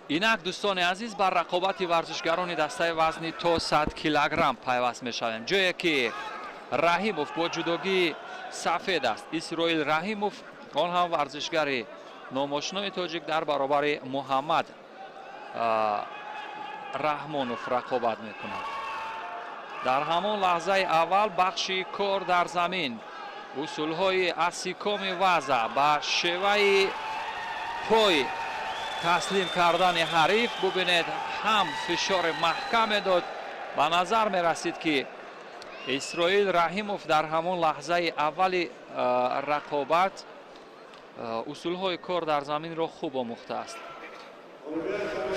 Инак, дӯстони азиз, бар рақобати варзишгарони дастаи вазни то 100 килограмм пайваст мешавем, ҷое ки Раҳимов бо ҷудогии сафед аст. Исроил Раҳимов, он ҳам варзишгари номошинои тоҷик, дар баробари Муҳаммад Раҳмонов рақобат мекунад. Дар ҳамон лаҳзаи аввал бахши кор дар замин, усулҳои асикоми ваза ба шеваи пой таслим кардани ҳариф. Бубинед, ҳам фишори маҳкам медод. Ба назар мерасид, ки Исроил Раҳимов дар ҳамон лаҳзаи аввали рақобат усулҳои кор дар заминро хуб омӯхтааст.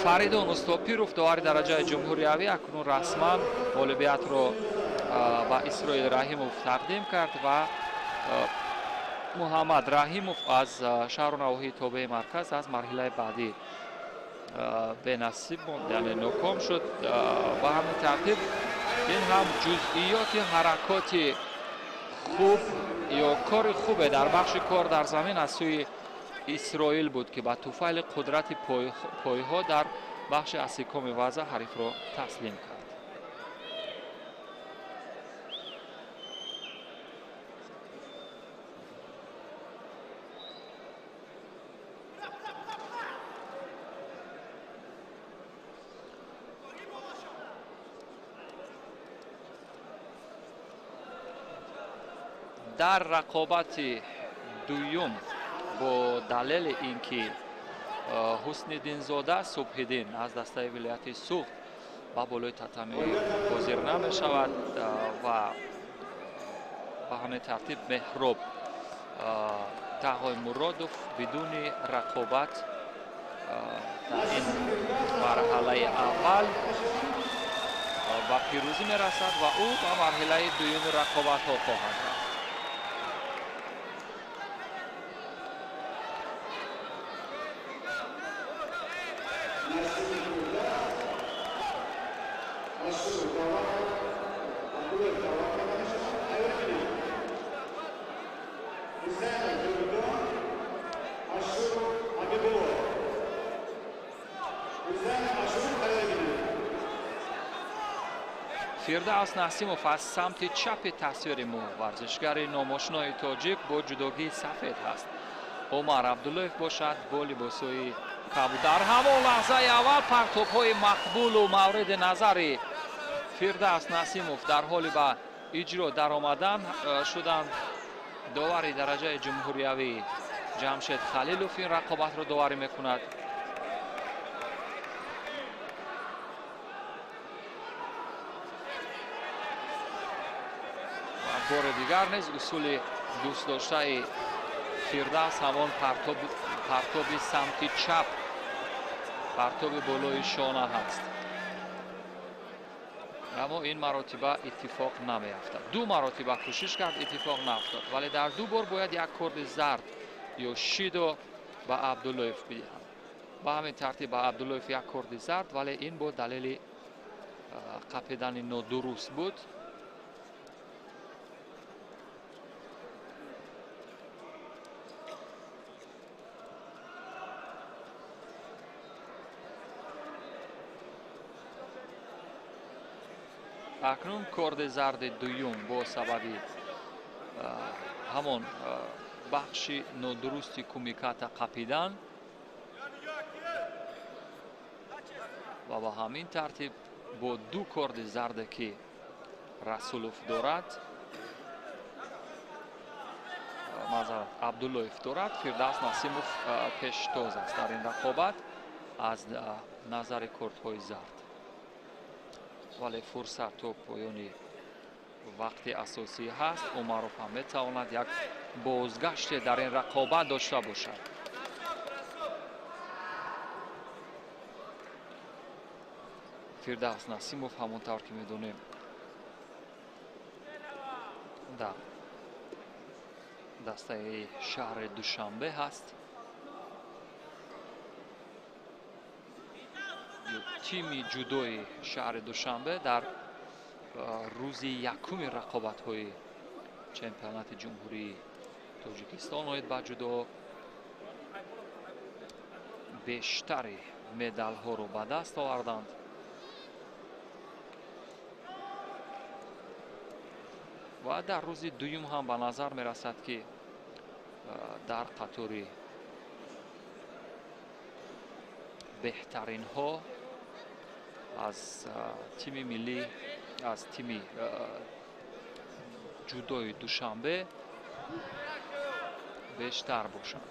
Фаридун Устопиров, довари дараҷаи ҷумҳуриявӣ, акнун расман ғолибиятро ба Исроил Раҳимов тақдим кард ва Муҳаммад Раҳимов аз шаҳру навоҳии тобеи марказ аз марҳилаи баъдӣ бенасиб монд, яъне ноком шуд. Ба ҳамин тартиб, ин ҳам ҷузъиёти ҳаракоти хуб ё кори хубе дар бахши кор дар замин аз сӯи Исроил буд, ки ба туфайли қудрати пойҳо дар бахши асикоми ваза ҳарифро таслим кард. Дар рақобати дуюм, бо далели ин ки Ҳусниддинзода Субҳиддин аз дастаи вилояти Суғд ба болои татами ҳозир намешавад ва ба ҳамин тартиб Меҳроб Таҳой Муродов бидуни рақобат дар ин марҳалаи аввал ба пирӯзӣ мерасад ва ӯ ба марҳилаи дуюми рақобатҳо хоҳад рафт. Фирдавс Насимов аз самти чапи тасвири мо, варзишгари номошинои тоҷик, бо ҷудогии сафед ҳаст. Умар Абдуллоев бошад бо либосҳои кабуд. Дар ҳамон лаҳзаи аввал партобҳои мақбулу мавриди назари Фирдавс Насимов дар ҳоли ба иҷро даромадан шуданд. Довари дараҷаи ҷумҳуриявӣ Ҷамшед Халилов ин рақобатро доварӣ мекунад. Бори дигар низ усули дӯстдоштаи Фирдавс, ҳамон партоби самти чап, партоби болои шона ҳаст, аммо ин маротиба иттифоқ намеафтад. Ду маротиба кӯшиш кард, иттифоқ наафтод, вале дар ду бор бояд як корди зард ё шидо ба Абдуллоев бидиҳанд. Ба ҳамин тартиб ба Абдуллоев як корди зард, вале ин бо далели қапидани нодуруст буд. Акнун корди зарди дуюм бо сабаби ҳамон бахши нодурусти кумиката қапидан ва ба ҳамин тартиб бо ду корди зарде, ки Расулов дорад, маъзарат, Абдуллоев дорад, Фирдавс Насимов пештоз аст дар ин рақобат аз назари кордҳои зард, вале фурсат то поёни вақти асосӣ ҳаст. Умаров ҳам метавонад як бозгаште дар ин рақобат дошта бошад. Фирдавс Насимов, ҳамон тавр ки медонем, Дар дастаи шаҳри Душанбе ҳаст. Тими ҷудои шаҳри Душанбе дар рӯзи якуми рақобатҳои чемпионати ҷумҳурии Тоҷикистон оид ба ҷудо бештари медалҳоро ба даст оварданд. Ва дар рӯзи дуюм ҳам ба назар мерасад, ки дар қатори беҳтаринҳо аз тими миллӣ, аз тими ҷудои Душанбе бештар бошанд.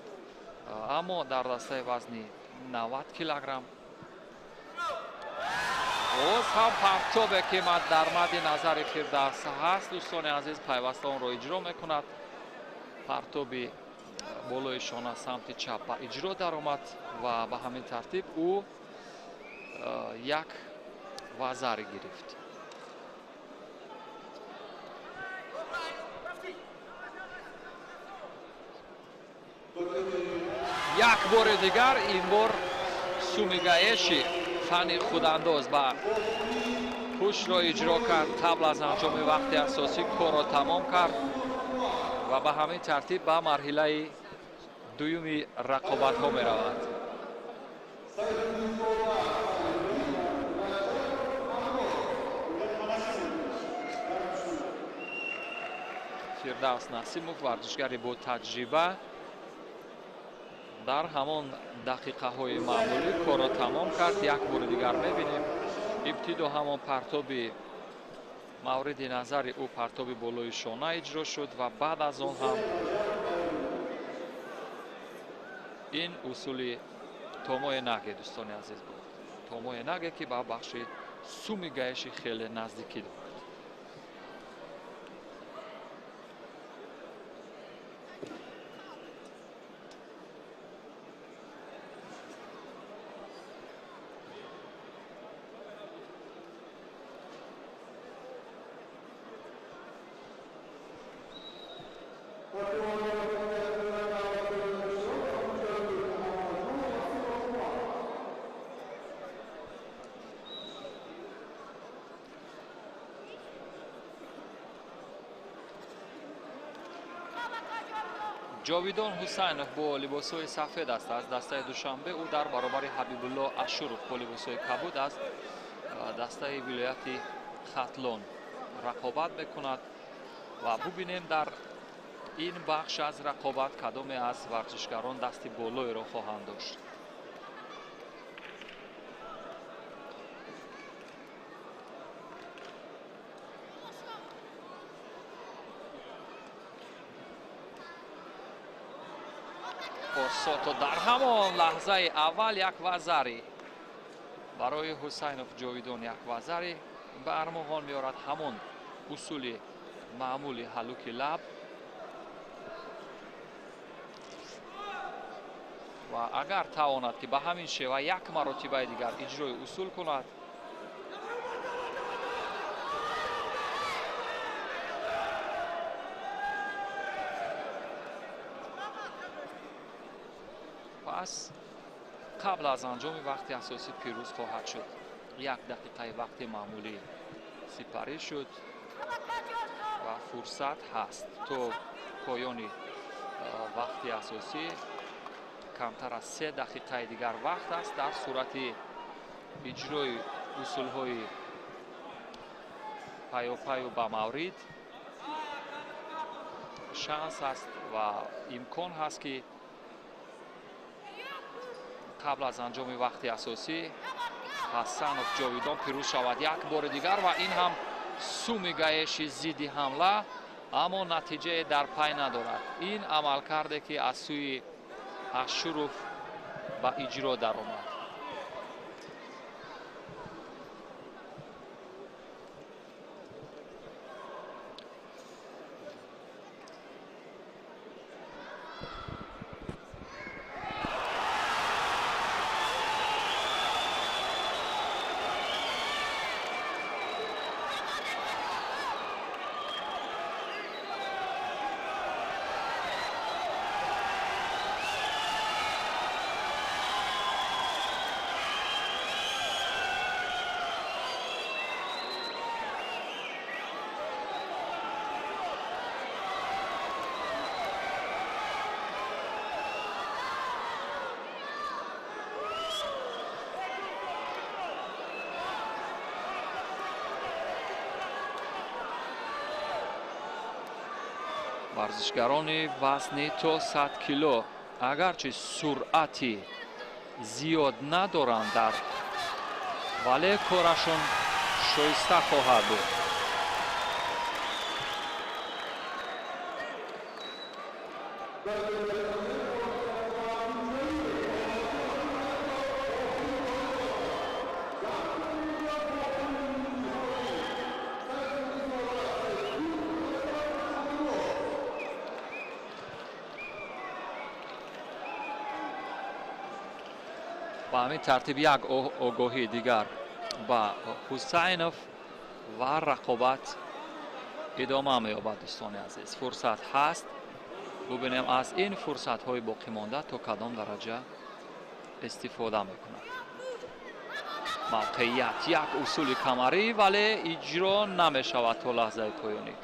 Аммо дар дастаи вазни 90 килограмм боз ҳам партобе, ки дар мадди назари Фирдавс ҳаст, дӯстони азиз, пайваста онро иҷро мекунад. Партоби болои шона самти чап ба иҷро даромад ва ба ҳамин тартиб ӯ як вазари гирифт. Як бори дигар, ин бор сумигаеши фани худандоз ба пуштро иҷро кард. Қабл аз анҷоми вақти асосӣ корро тамом кард ва ба ҳамин тартиб ба марҳилаи дуюми рақобатҳо меравад. Фирдавс Насимов, варзишгари бо таҷриба, дар ҳамон дақиқаҳои маъмулӣ корро тамом кард. Як бори дигар мебинем, ибтидо ҳамон партоби мавриди назари ӯ, партоби болои шона иҷро шуд ва баъд аз он ҳам ин усули томои наге, дӯстони азиз, буд. Томои наге, ки ба бахши сумигаиши хеле наздикӣ дорад. Ҷовидон Ҳусайнов бо либосҳои сафед аст аз дастаи Душанбе. Ӯ дар баробари Ҳабибулло Ашуров бо либосҳои кабуд аз дастаи вилояти Хатлон рақобат мекунад ва бубинем дар ин бахш аз рақобат кадоме аз варзишгарон дасти болоеро хоҳанд дошт. Сото дар ҳамон лаҳзаи аввал як вазари барои Ҳусайнов Ҷовидон, як вазари ба армуғон меорад. Ҳамон усули маъмули ҳалуки лаб ва агар тавонад, ки ба ҳамин шева як маротибаи дигар иҷрои усул кунад, пас қабл аз анҷоми вақти асосӣ пирӯз хоҳад шуд. Як дақиқаи вақти маъмулӣ сипарӣ шуд ва фурсат ҳаст то поёни вақти асосӣ камтар аз 3 дақиқаи дигар вақт аст. Дар сурати иҷрои усулҳои паёпаю ба маврид шанс аст ва имкон ҳаст, ки қабл аз анҷоми вақти асосӣ Ҳасанов Ҷовидон пирӯз шавад як бори дигар ва ин ҳам сумигаеши зидди ҳамла, аммо натиҷае дар пай надорад. Ин амалкарде, ки аз сӯи Ашуров ба иҷро даромад. Варзишгарони вазни то 100 кило агарчи суръати зиёд надоранд дар, вале корашон шоиста хоҳад буд. Ба ҳамин тартиб як огоҳии дигар ба Ҳусайнов ва рақобат идома меёбад. Дӯстони азиз, фурсат ҳаст, бубинем аз ин фурсатҳои боқимонда то кадом дараҷа истифода мекунад. Мавқеият як усули камарӣ, вале иҷро намешавад то лаҳзаи поёнӣ.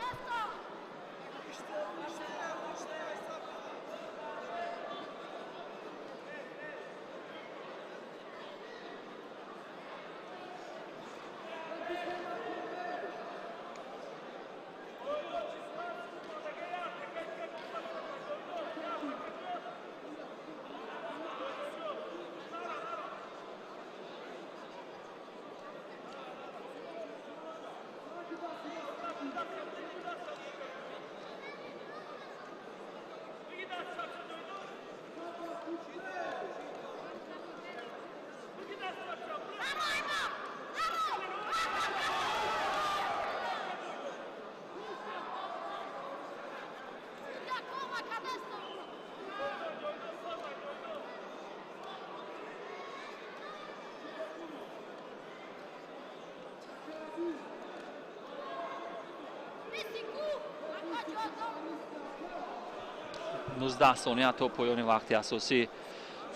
19 сония то поёни вақти асосӣ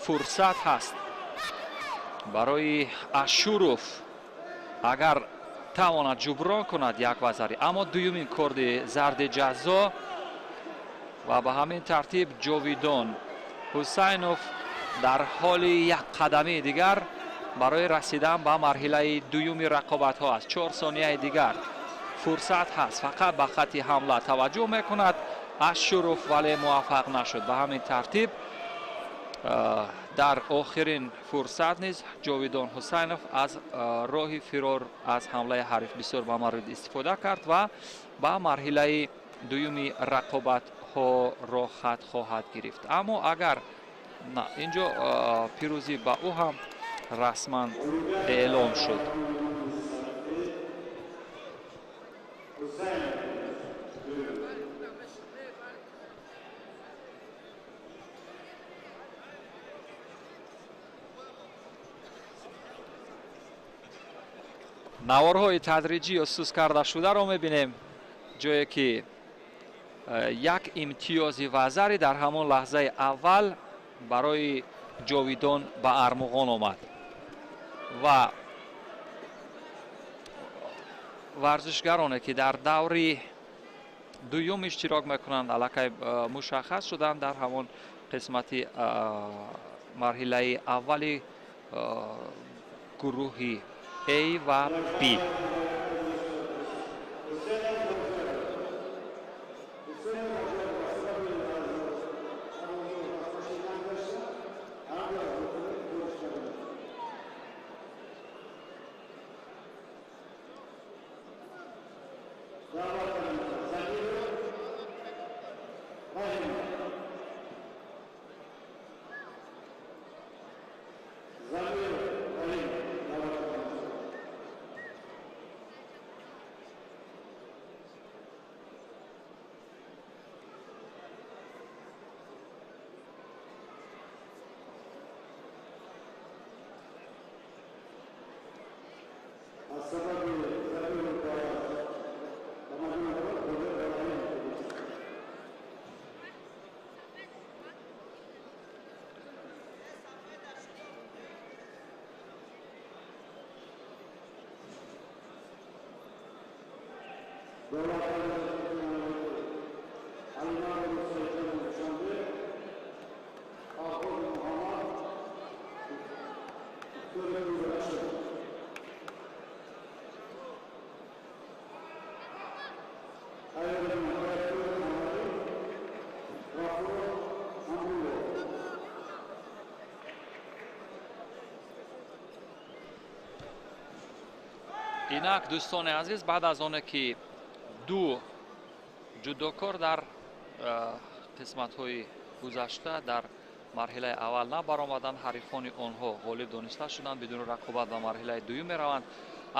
фурсат ҳаст барои Ашуров, агар тавонад ҷуброн кунад як вазари, аммо дуюмин корди зарди ҷазо ва ба ҳамин тартиб Ҷовидон Ҳусайнов дар ҳоли як қадамии дигар барои расидан ба марҳилаи дуюми рақобатҳо аст. 4 сонияи дигар фурсат ҳаст, фақат ба хатти ҳамла таваҷҷӯҳ мекунад Ашуров, вале муваффақ нашуд. Ба ҳамин тартиб дар охирин фурсат низ Ҷовидон Ҳусайнов аз роҳи фирор аз ҳамлаи ҳариф бисёр ба маврид истифода кард ва ба марҳилаи дуюми рақобатҳо роҳхат хоҳад гирифт. Аммо агар на, инҷо пирӯзӣ ба ӯ ҳам расман эълон шуд. Наворҳои тадриҷӣ ё сус карда шударо мебинем, ҷое ки як имтиёзи вазари дар ҳамон лаҳзаи аввал барои Ҷовидон ба армуғон омад ва варзишгароне ки дар даври дуюм иштирок мекунанд аллакай мушаххас шуданд дар ҳамон қисмати марҳилаи аввали гурӯҳи A ва B. Инак дӯстони азиз, баъд аз оне ки ду ҷудокор дар қисматҳои гузашта дар марҳилаи аввал набаромаданд, ҳарифони онҳо ғолиб дониста шуданд, бидуни рақобат ба марҳилаи дуюм мераванд.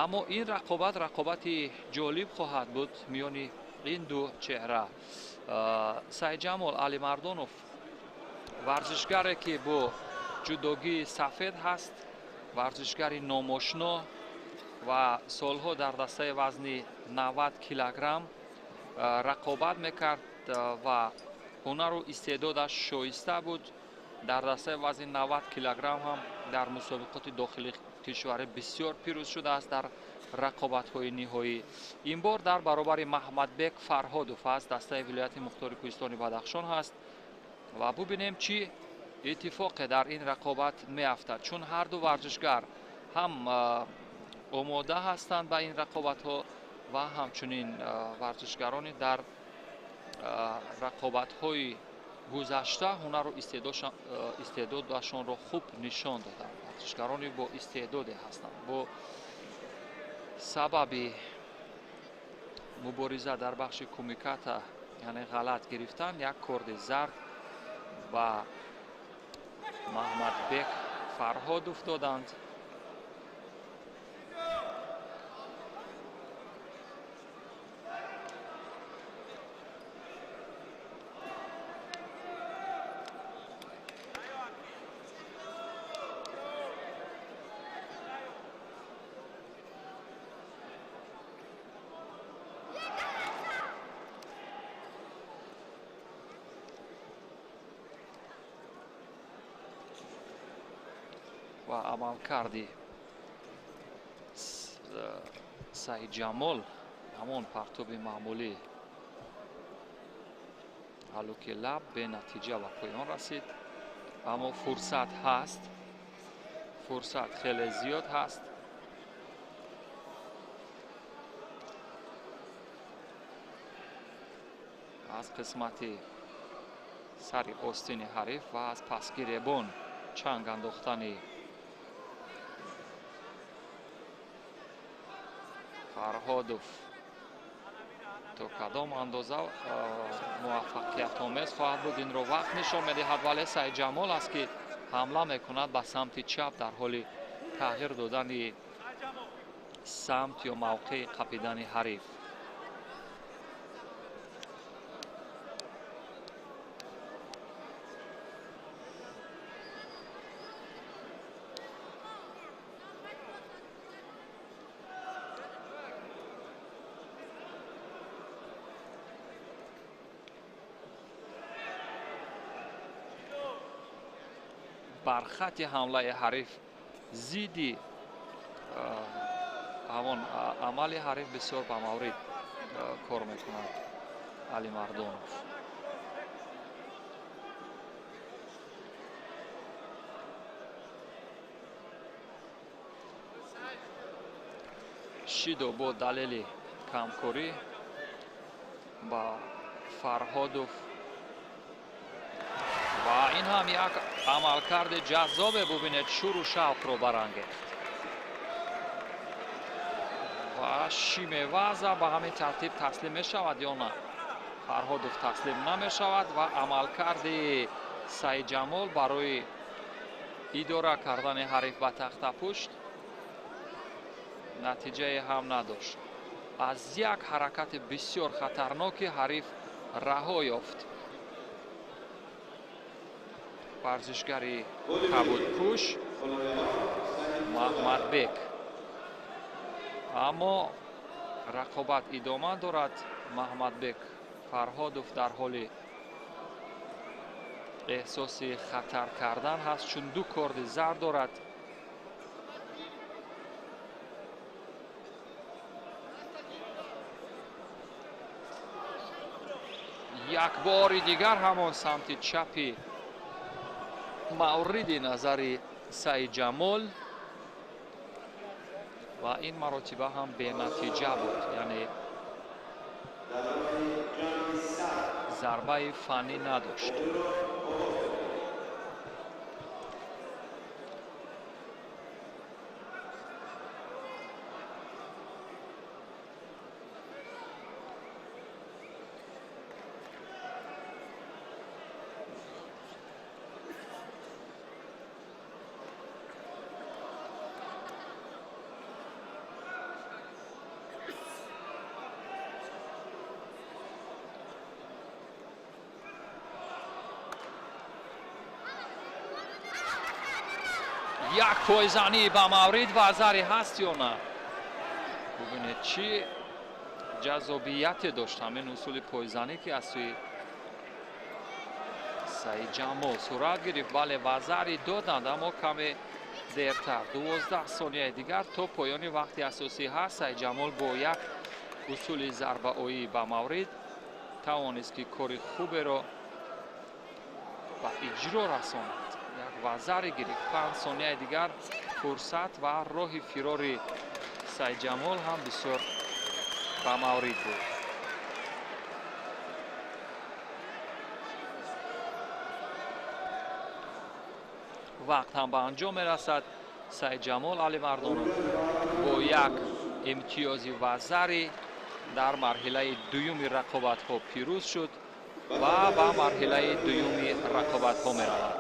Аммо ин рақобат рақобати ҷолиб хоҳад буд миёни ин ду чеҳра. Сайидҷамол Алимардонов, варзишгаре ки бо ҷудогии сафед ҳаст, варзишгари номошно ва солҳо дар дастаи вазни 90 килограмм рақобат мекард ва ҳунару истеъдодаш шоиста буд. Дар дастаи вазни 90 килограмм ҳам дар мусобиқоти дохили кишварӣ бисёр пирӯз шудааст дар рақобатҳои ниҳоӣ. Ин бор дар баробари Маҳмадбек Фарҳодов аст, дастаи вилояти мухтори кӯҳистони Бадахшон ҳаст ва бубинем чӣ иттифоқе дар ин рақобат меафтад, чун ҳар ду варзишгар ҳам омода ҳастанд ба ин рақобатҳо ва ҳамчунин варзишгарони дар рақобатҳои гузашта ҳунару истеъдодашонро хуб нишон доданд. Варзишгарони бо истеъдоде ҳастанд. Бо сабаби мубориза дар бахши кумиката, яъне ғалат гирифтан, як корди зард ба Маҳмадбек Фарҳодов доданд. Ва амалкарди Сайидҷамол ҳамон партоби маъмулӣ ҳалуки лаб бенатиҷа ба поён расид, аммо фурсат ҳаст, фурсат хеле зиёд ҳаст. Аз қисмати сари остини ҳариф ва аз пасгиребон чанг андохтани Фарҳодов то кадом андоза муваффақиятомез хоҳад буд, инро вақт нишон медиҳад. Вале Сайидҷамол аст ки ҳамла мекунад ба самти чап дар ҳоли тағйир додани самт ё мавқеи қапидани ҳариф. Бар хати ҳамлаи ҳариф зидди ҳамон амали ҳариф бисёр ба маврид кор мекунад Алимардонов. Шидо бо далели камкорӣ ба Фарҳодов ва ин ҳам як амалкарди ҷаззобе, бубинед, шуру шавқро барангехт ва шимеваза ба ҳамин тартиб таслим мешавад ё на? Фарҳодов таслим намешавад ва амалкарди Сайидҷамол барои идора кардани ҳариф ба тахтапушт натиҷае ҳам надошт. Аз як ҳаракати бисёр хатарноки ҳариф раҳо ёфт варзишгари кабудпӯш Маҳмадбек. Аммо рақобат идома дорад. Маҳмадбек Фарҳодов дар ҳоли эҳсоси хатар кардан ҳаст, чун ду корди зард дорад. Як бори дигар ҳамон самти чапи мавриди назари Сайидҷамол ва ин маротиба ҳам бенатиҷа буд, яъне зарбаи фаннӣ надошт. Як пойзанӣ ба маврид вазаре ҳаст ё на? Бубинед, чӣ ҷаззобияте дошт ҳамин усули пойзанӣ, ки аз сӯи Саидҷамол сурат гирифт. Бале, вазари доданд, аммо каме дертар. 12 сонияи дигар то поёни вақти асосӣ ҳаст. Саидҷамол бо як усули зарбаоӣ ба маврид тавонист, ки кори хуберо ба иҷро расонад. Як вазаре гирифт. 5 сонияи дигар фурсат ва роҳи фирори Саидҷамол ҳам бисёр ба маврид буд. Вақт ҳам ба анҷом мерасад. Саидҷамол Алимардонов бо як имтиёзи вазари дар марҳилаи дуюми рақобатҳо пирӯз шуд ва ба марҳилаи дуюми рақобатҳо меравад.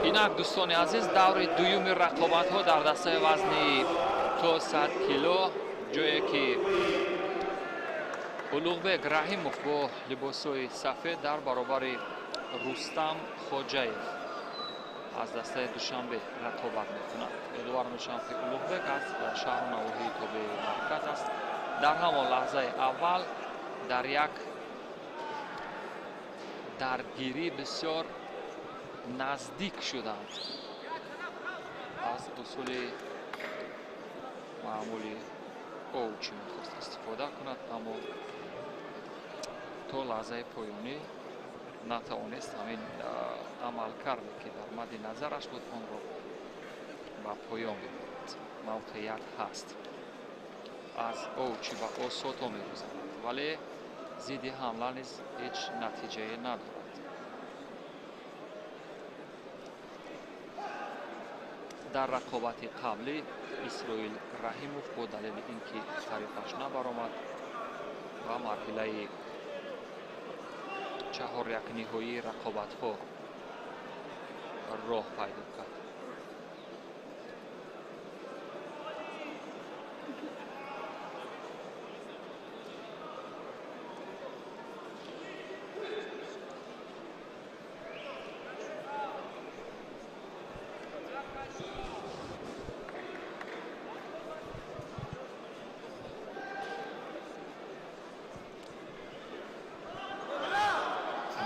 Инак, дӯстони азиз, даври дуюми рақобатҳо дар дастаи вазни то 100 кило, ҷое ки Улуғбек Раҳимов бо либосҳои сафед дар баробари Рустам Хоҷаев аз дастаи Душанбе рақобат мекунад. Ёдовар мешавам, ки Улуғбек аз шаҳру навоҳии тобеи марказ аст. Дар ҳамон лаҳзаи аввал дар як даргирӣ бисёр наздик шуданд. Аз усули маъмули овчи мехост истифода кунад, аммо то лаҳзаи поёнӣ натавонист ҳамин амалкарде, ки дар мадди назараш буд, онро ба поён бибарад. Мавқеият ҳаст, аз овчи ба осото мегузарад, вале зидди ҳамла низ ҳеҷ натиҷае надорад. Дар рақобати қаблӣ Исроил Раҳимов бо далели ин ки ҳарифаш набаромад ва марҳилаи чаҳорякниҳоии рақобатҳо роҳ пайдо кард.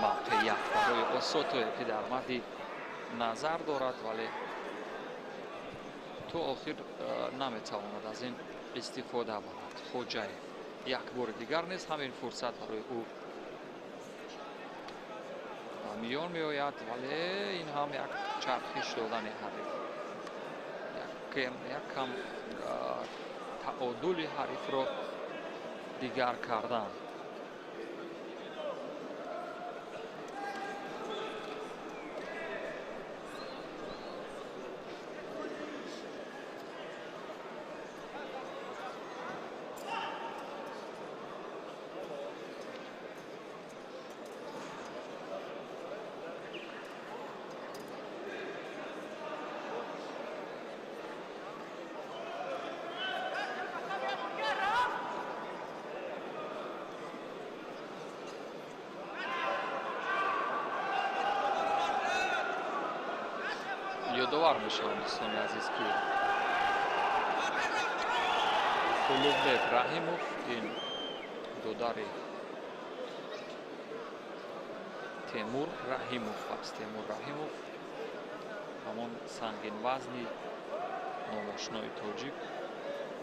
Мавқеият барои Осотое, ки дар мадди назар дорад, вале то охир наметавонад аз ин истифода барад. Хоҷаев як бори дигар низ ҳамин фурсат барои ӯ ба миён меояд, вале ин ҳам як чархиш додани ҳариф, як кам таодули ҳарифро дигар кардан. Ёдовар мешавам, дӯстони азиз, ки Улуғбек Раҳимов ин додари Темур Раҳимов аст. Темур Раҳимов ҳамон сангинвазни номошинои тоҷик,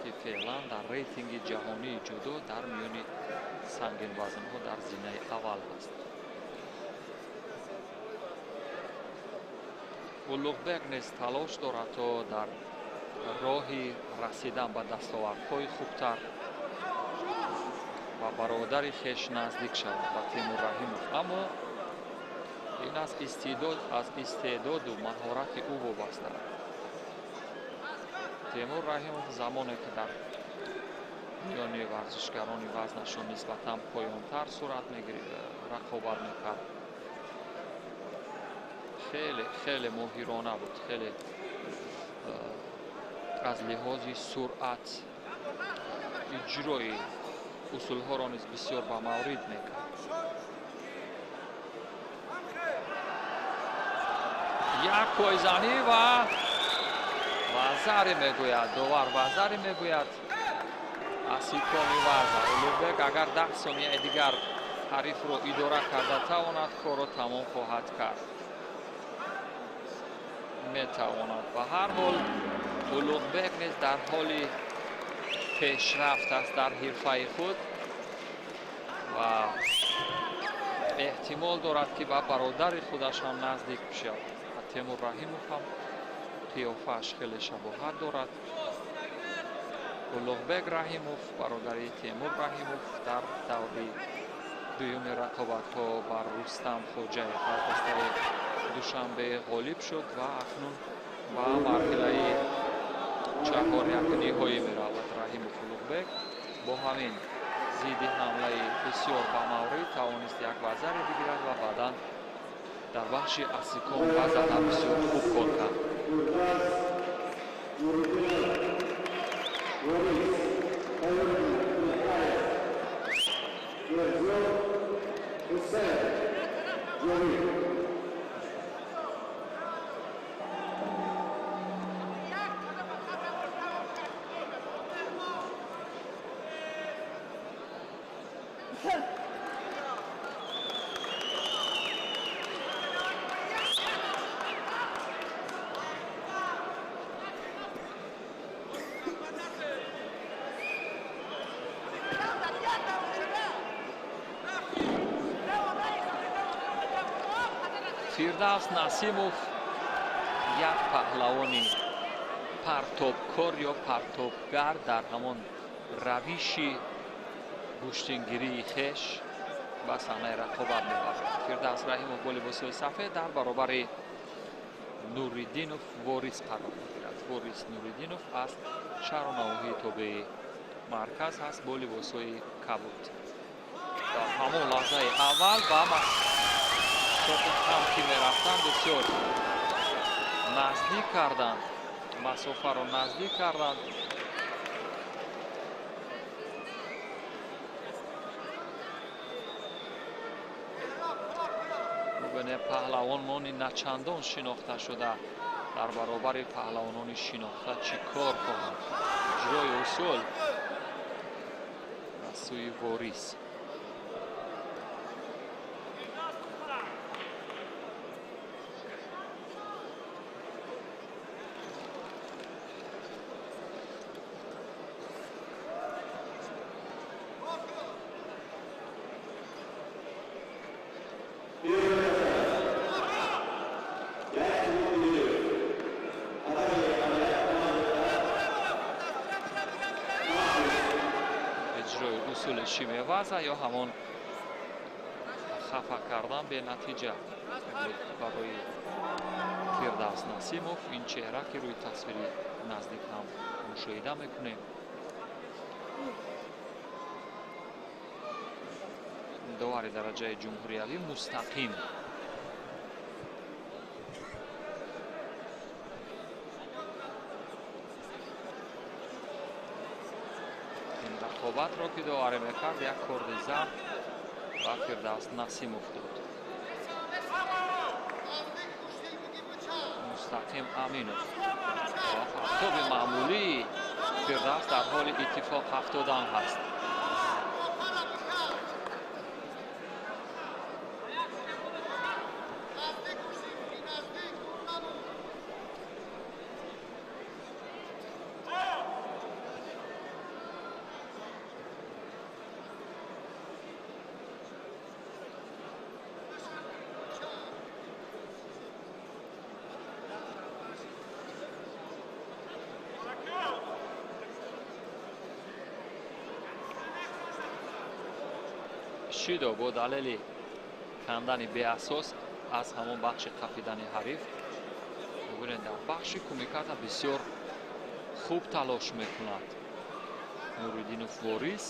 ки феълан дар рейтинги ҷаҳонии ҷудо дар миёни сангинвазнҳо дар зинаи аввал аст. Улуғбек низ талош дорад, то дар роҳи расидан ба дастовардҳои хубтар ба бародари хеш наздик шавад, ба Темур Раҳимов. Аммо ин аз истеъдоду маҳорати ӯ вобаста аст. Темур Раҳимов замоне ки дар миёни варзишгарони вазнашон нисбатан поёнтар сурат рақобат мекард, хеле хеле моҳирона буд, хеле аз лиҳози суръат иҷрои усулҳоро низ бисёр ба маврид мекард. Як пойзанӣ ва вазаре мегӯяд довар, вазаре мегӯяд асикоми ваза. Улуғбек агар 10 сонияи дигар ҳарифро идора карда тавонад, корро тамом хоҳад кард. Метавонад. Ба ҳар ҳол Улуғбек низ дар ҳоли пешрафт аст дар ҳирфаи худ ва эҳтимол дорад, ки ба бародари худаш ҳам наздик бишавад. Ва Темур Раҳимов ҳам қиёфааш хеле шабоҳат дорад. Улуғбек Раҳимов, бародари Темур Раҳимов, дар даври дуюми рақобатҳо бар Рустам Хоҷаев аз дастаи Душанбе ғолиб шуд ва акнун ба марҳилаи чаҳоряки ниҳоӣ меравад. Раҳимов Улуғбек бо ҳамин зидди ҳамлаи бисёр ба маврид тавонист як вазаре бигирад ва баъдан дар бахши асиком ваза ҳам бисёр хуб кор кард. Фирдавс Насимов як паҳлавони партобкор ё партобгар дар ҳамон равиши гӯштингирии хеш ба саҳнаи рақобат мебарад. Фирдавс Раҳимов бо либосҳои сафед дар баробари Нуриддинов Ворис қарор мегирад. Ворис Нуриддинов аз шаҳру навоҳии тобеи марказ ҳаст бо либосҳои кабуд. Дар ҳамон лаҳзаи аввал ба соқи ҳам ки мерафтанд, бисёр наздик карданд, масофаро наздик карданд. Бубинед, паҳлавонони начандон шинохта шуда дар баробари паҳлавонони шинохта чӣ кор хоҳанд. Иҷрои усул аз сӯи Ворис. Усули шимеваза ё ҳамон хафа кардан бенатиҷа буд барои Фирдавс Насимов. Ин чеҳра, ки рӯи тасвири наздик ҳам мушоҳида мекунем, довари дараҷаи ҷумҳуриявӣ мустақим рақобатро ки доварӣ мекард, як корди зард ба Фирдавс Насимов дод. Мустақим Аминов ва партоби маъмулии Фирдавс дар ҳоли иттифоқ афтодан ҳаст. Шидо бо далели кандани беасос аз ҳамон бахши қапидани ҳариф. Бубинед, дар бахши кумиката бисёр хуб талош мекунад Нуриддинов Ворис.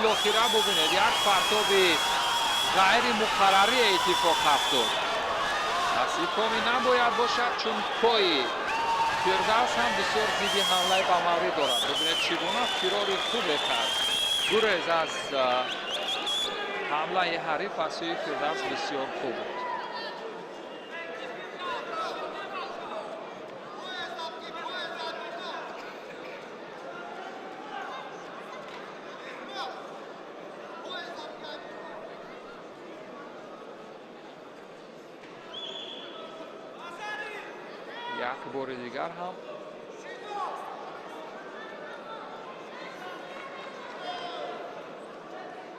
Билохира бубинед, як партоби ғайримуқаррарӣ иттифоқ афтод. Тасикоми набояд бошад, чун пои Фирдавс ҳам бисёр зидди ҳамлаи ба маврид дорад. Бубинед, чӣ гуна фирори хубе кард. Гурез аз ҳамлаи ҳариф аз сӯи Фирдавс бисёр хуб буд. Як бори дигар ҳам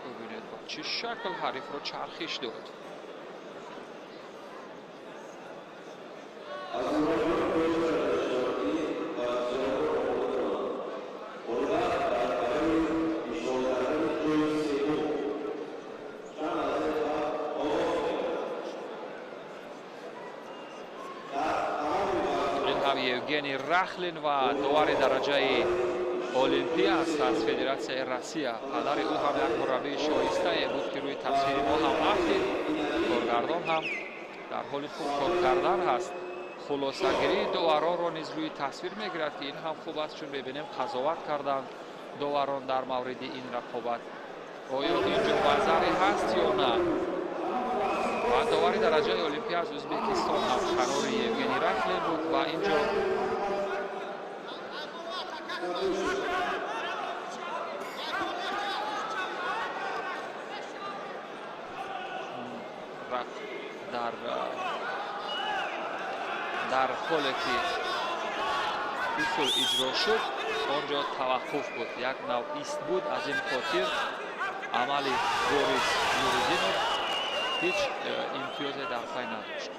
бубинед, ба чӣ шакл ҳарифро чархиш дод. Евгений Рахлин ва довари дараҷаи олимпӣ аст аз Федератсияи Россия. Падари ӯ ҳам як мураббии шоистае буд, ки рӯи тасвири мо ҳам афтид. Коргардон ҳам дар ҳоли хуб кор кардан ҳаст. Хулосагирии доваронро низ рӯи тасвир мегирад, ки ин ҳам хуб аст, чун мебинем қазоват карданд доварон дар мавриди ин рақобат. Оё ин ҷо вазаре ҳаст ё на? Ва довари дараҷаи олимпӣ аз Ӯзбекистон ҳам канори Евгений Рахлин буд ва инҷо дар ҳоле ки усул иҷро шуд, он ҷо таваққуф буд, як нав ист буд. Аз ин хотир амали Борис Нуриддинов ҳеҷ имтиёзе дар пай надошт.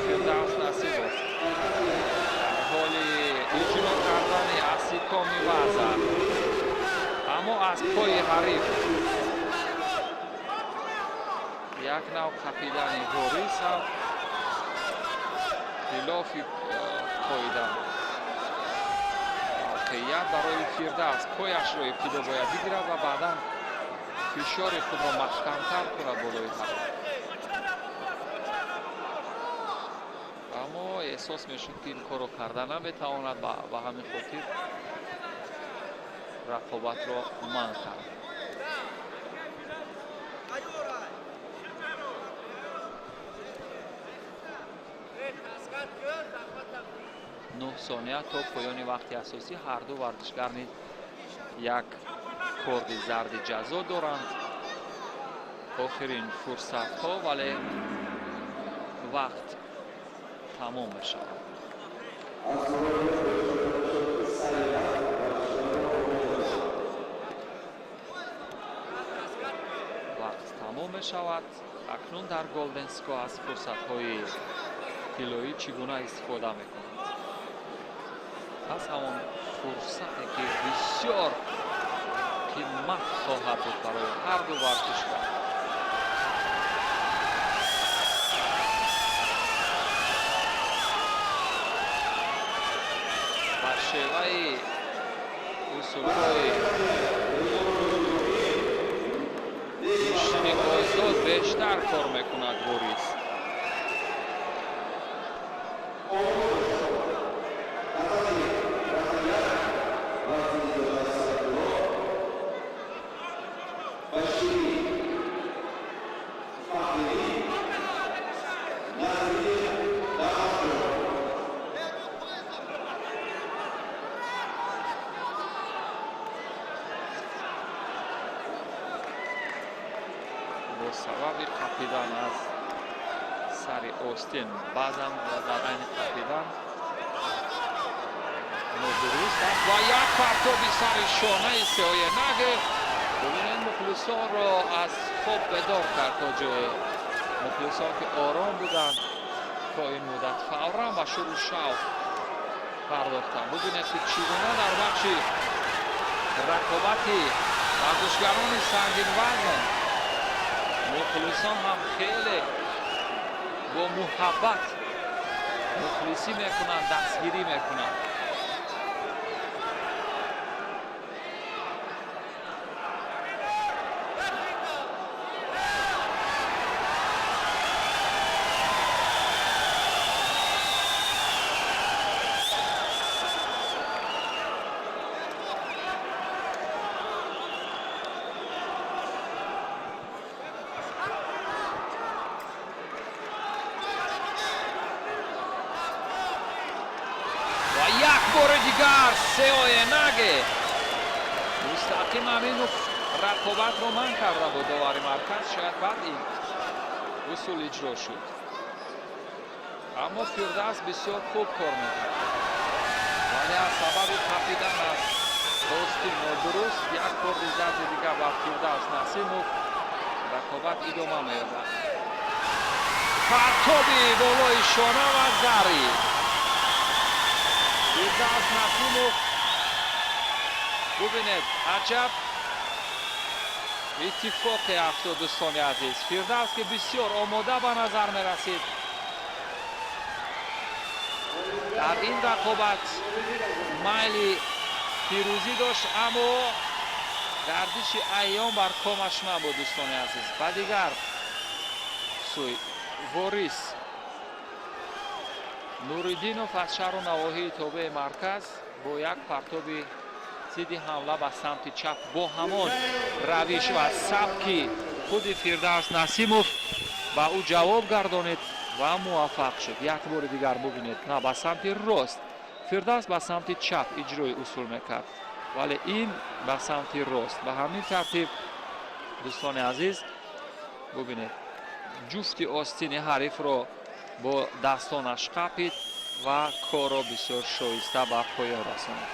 Фирдавс Насибов дар ҳоли иҷро кардани асикоми ваза, аммо аз пои ҳариф як нав қапидани Ворис ҳам хилофи қоида буд. Воқеият барои Фирдавс пояшро ибтидо бояд бигирад ва баъдан фишори худро маҳкамтар кунад болои ҳариф. Аммо эҳсос мешуд, ки ин корро карда наметавонад, ба ҳамин хотир рақобатро манъ кард. 9 сония то поёни вақти асосӣ. Ҳар ду варзишгар низ як корди зарди ҷазо доранд. Охирин фурсатҳо, вале вақт тамом мешавад. Вақт тамом мешавад. Акнун дар Голден Скор аз фурсатҳои тиллоӣ чӣ гуна истифода мекунад? Аз ҳамон фурсате, ки бисёр қимат хоҳад буд барои ҳар ду варзишгар. Шеваи усулҳои гӯштини озод бештар кор мекунад Борис. Бо сабаби қапидан аз сари остин баъзан дар айни қапидан нодуруст аст ва як партоби сари шонаи Сеоенаге. Бубинед, мухлисонро аз хоб бедор кард то ҷое. Мухлисон ки ором буданд то ин муддат, фавран ба шуру шавқ пардохтанд. Бубинед, ки чӣ гуна дар бахши рақобати варзишгарони сангинвазн мухлисон ҳам хеле бо муҳаббат мухлисӣ мекунанд, дастгирӣ мекунанд. Як бори дигар Сеоенаге мустақим ҳамин рақобатро манъ карда буд довари марказ. Шояд баъд ин усул иҷро шуд, аммо Фирдавс бисёр хуб кор мекард, вале аз сабаби қапидан аз рости нодуруст як корди зарди дигар ба Фирдавс Насимов. Рақобат идома меёбад. Партоби болои шона ва зари Фирдавс Насимов. Бубинед, аҷаб иттифоқе афтод, дӯстони азиз. Фирдавс, ки бисёр омода ба назар мерасид дар ин рақобат, майли пирӯзӣ дошт, аммо гардиши айём бар комаш набуд, дӯстони азиз. Ба дигар сӯй Ворис Нуриддинов аз шаҳру навоҳии тобеи марказ бо як партоби зидди ҳамла ба самти чап бо ҳамон равиш ва сабки худи Фирдавс Насимов ба ӯ ҷавоб гардонид ва муваффақ шуд. Як бори дигар бубинед, на ба самти рост, Фирдавс ба самти чап иҷрои усул мекард, вале ин ба самти рост. Ба ҳамин тартиб, дӯстони азиз, бубинед, ҷуфти остини ҳарифро бо дастонаш қапид ва корро бисёр шоиста ба поён расонид.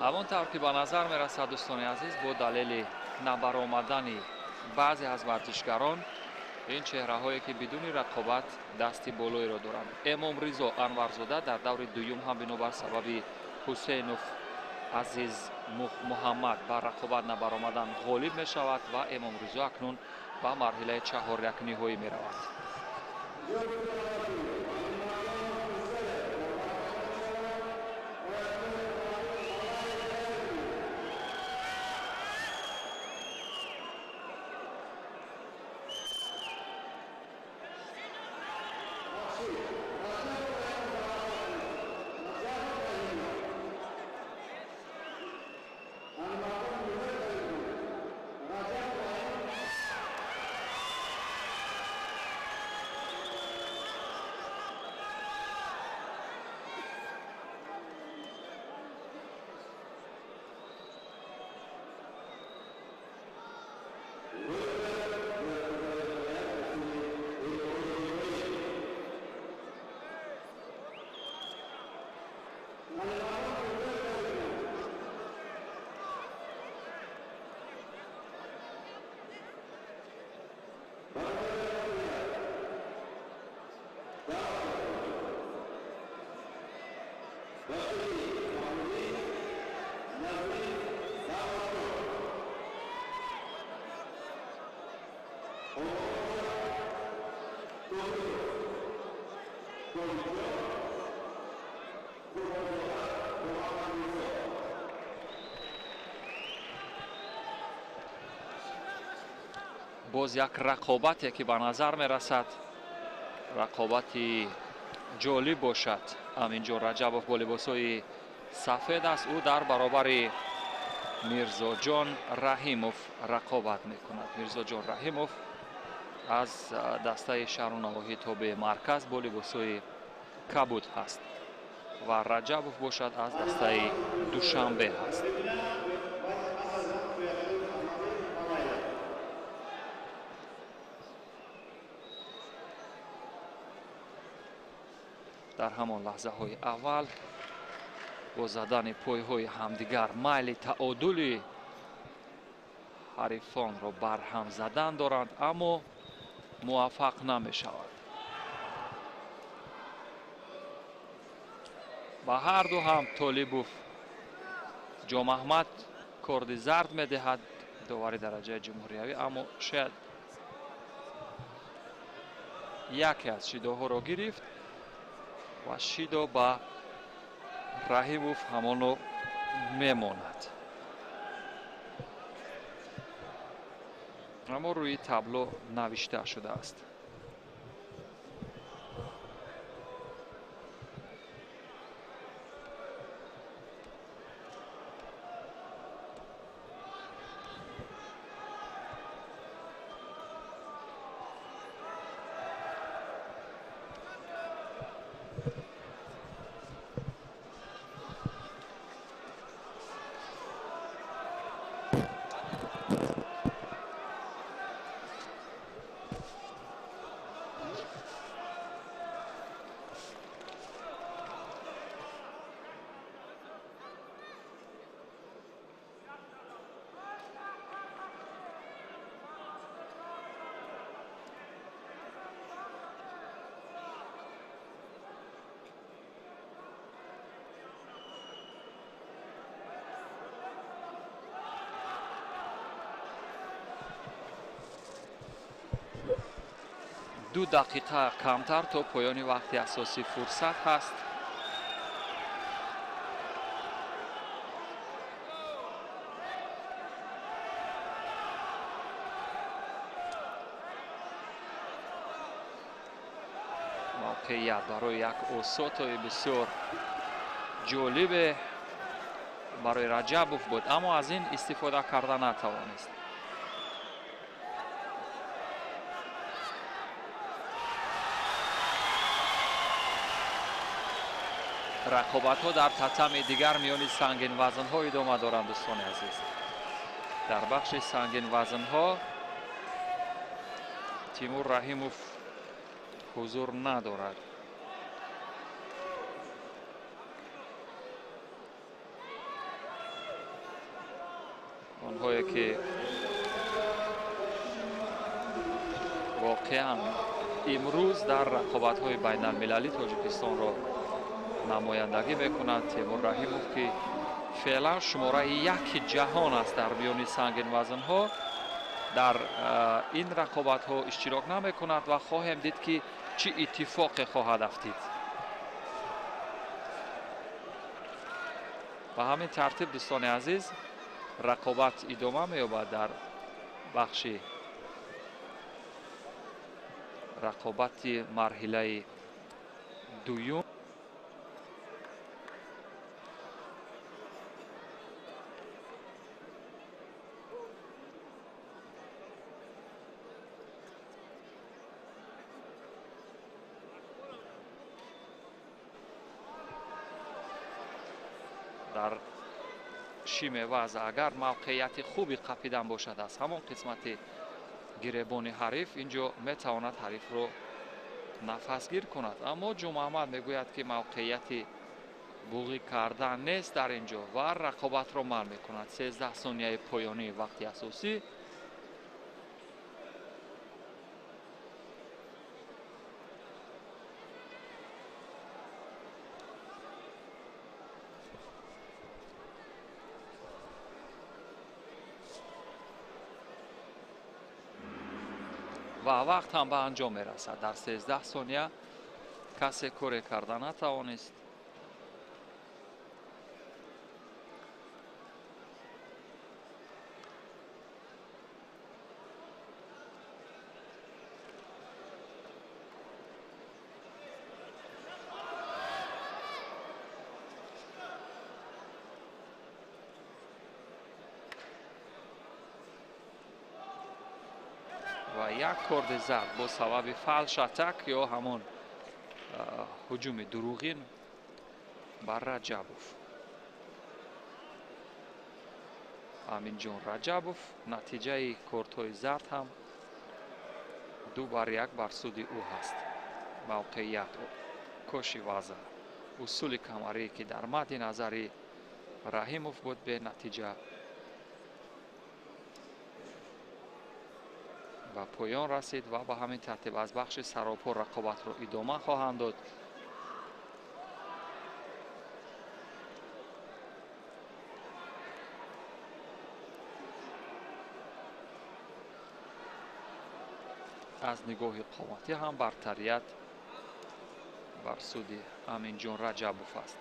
Ҳамон тавр ки ба назар мерасад, дӯстони азиз, бо далели набаромадани баъзе аз варзишгарон, ин чеҳраҳое ки бидуни рақобат дасти болоиро доранд. Эмомризо Анварзода дар даври дуюм ҳам бинобар сабаби Ҳусейнов Азиз Муҳаммад ба рақобат набаромадан ғолиб мешавад ва Эмомризо акнун ба марҳилаи чаҳорякниҳоӣ меравад. Боз як рақобате ки ба назар мерасад рақобати ҷолиб бошад. Аминҷон Раҷабов бо либосҳои сафед аст. Ӯ дар баробари Мирзоҷон Раҳимов рақобат мекунад. Мирзоҷон Раҳимов аз дастаи шаҳру навоҳии тобеи марказ бо либосҳои кабуд ҳаст ва Раҷабов бошад аз дастаи Душанбе ҳаст. Дар ҳамон лаҳзаҳои аввал бо задани пойҳои ҳамдигар майли таодули ҳарифонро барҳам задан доранд, аммо муваффақ намешаванд. Ба ҳарду ҳам Толибов Ҷомаҳмад корди зард медиҳад, довари дараҷаи ҷумҳуриявӣ, аммо шояд яке аз шидоҳоро гирифт ва шидо ба Раҳимов ҳамоно мемонад. Аммо рӯи табло навишта шудааст. Ду дақиқа камтар то поёни вақти асосӣ фурсат ҳаст. Мавқеият барои як осотои бисёр ҷолибе барои Раҷабов буд, аммо аз ин истифода карда натавонист. Рақобатҳо дар татами дигар миёни сангинвазнҳо идома доранд, дӯстони азиз. Дар бахши сангинвазнҳо Тимур Раҳимов ҳузур надорад. Онҳое ки воқеан имрӯз дар рақобатҳои байналмилалӣ Тоҷикистонро намояндагӣ мекунанд. Темур Раҳимов, ки феълан шумораи яки ҷаҳон аст дар миёни сангинвазнҳо, дар ин рақобатҳо иштирок намекунад ва хоҳем дид, ки чӣ иттифоқе хоҳад афтид. Ба ҳамин тартиб, дӯстони азиз, рақобат идома меёбад дар бахши рақобати марҳилаи дуюм. Дар шиме вазъ агар мавқеияти хуби қапидан бошад, аз ҳамон қисмати гиребони ҳариф инҷо метавонад ҳарифро нафасгир кунад. Аммо Ҷумаҳмад мегӯяд, ки мавқеияти буғӣ кардан нест дар инҷо ва рақобатро манъ мекунад. 13 сонияи поёнии вақти асосӣ. Ва вақт ҳам ба анҷом мерасад. Дар 13 сония касе коре карда натавонист. Ва як корди зард бо сабаби фалш-атак ё ҳамон ҳуҷуми дурӯғин бар Раҷабов. Аминҷон Раҷабов натиҷаи кортҳои зард ҳам 2-1 бар суди ӯ ҳаст. Мавқеият, коши вазъ, усули камарӣ, ки дар мадди назари Раҳимов буд, бенатиҷа ба поён расид ва ба ҳамин тартиб аз бахши саропо рақобатро идома хоҳанд дод. Аз нигоҳи қоматӣ ҳам бартарият бар суди Аминҷон Раҷабов аст.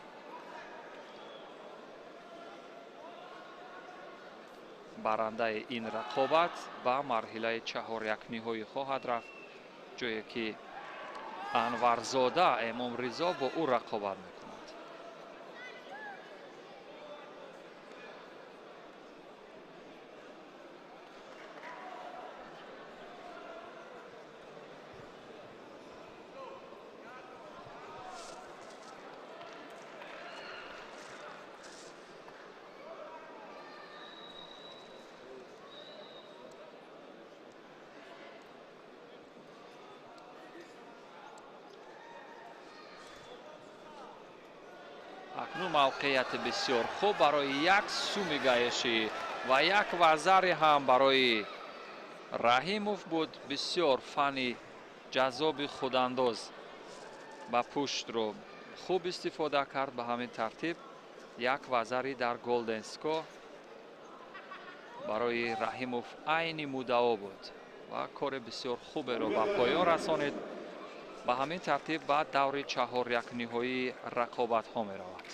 Барандаи ин рақобат ба марҳилаи чаҳорякниҳоӣ хоҳад рафт, ҷое ки Анварзода Эмомризо бо ӯ рақобат мекунад. Акнун мавқеияти бисёр хуб барои як суми гаешӣ ва як вазари ҳам барои Раҳимов буд. Бисёр фанни ҷаззоби худандоз ба пуштро хуб истифода кард. Ба ҳамин тартиб як вазари дар Голденско барои Раҳимов айни муддао буд ва кори бисёр хуберо ба поён расонид. Ба ҳамин тартиб ба даври чаҳорякниҳоии рақобатҳо меравад.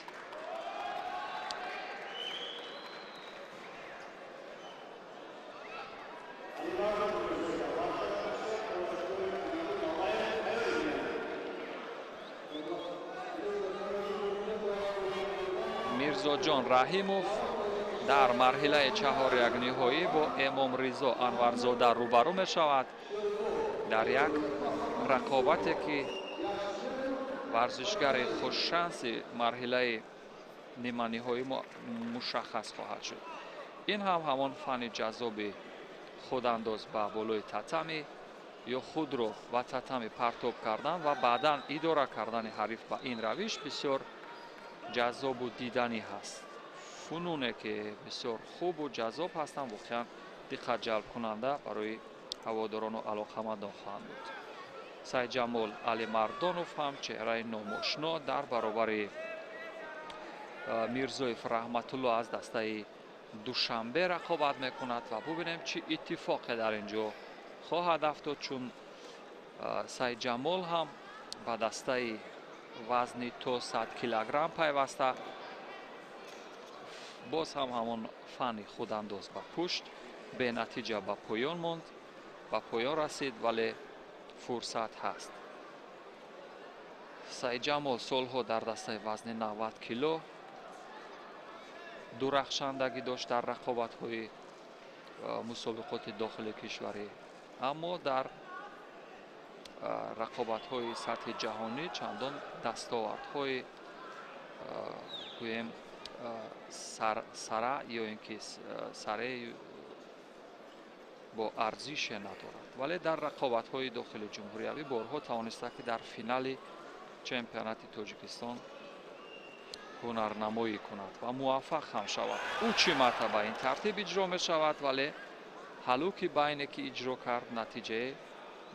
Мирзоҷон Раҳимов дар марҳилаи чаҳорякниҳоӣ бо Эмомризо Анварзода рӯбарӯ мешавад дар як рақобате ки варзишгари хушшанси марҳилаи ниманиҳоӣ мушаххас хоҳад шуд. Ин ҳам ҳамон фанни ҷаззоби худандоз ба болои татами ё худро ба татами партоб кардан ва баъдан идора кардани ҳариф ба ин равиш бисёр ҷаззобу диданӣ ҳаст. фунуне ки бисёр хубу ҷаззоб ҳастанд, воқеан диққат ҷалбкунанда барои ҳаводорону алоқамандон хоҳанд буд. Сайдҷамол Алимардонов ҳам чеҳраи номошно дар баробари Мирзоев Раҳматулло аз дастаи Душанбе рақобат мекунад ва бубинем чӣ иттифоқе дар ин ҷо хоҳад афтод, чун Сайдҷамол ҳам ба дастаи вазни то 100 килограмм пайваста, боз ҳам ҳамон фанни худандоз ба пушт бенатиҷа ба поён монд, ба поён расид, вале фурсат ҳаст. Сайдҷамол солҳо дар дастаи вазни 90 кило дурахшандагӣ дошт дар рақобатҳои мусобиқоти дохили кишварӣ, аммо дар рақобатҳои сатҳи ҷаҳонӣ чандон дастовардҳои гӯем сара ё ин ки саре бо арзише надорад, вале дар рақобатҳои дохили ҷумҳуриявӣ борҳо тавониста ки дар финали чемпионати Тоҷикистон ҳунарнамоӣ кунад ва муваффақ ҳам шавад. Учимата ба ин тартиб иҷро мешавад, вале ҳалуки байне ки иҷро кард натиҷае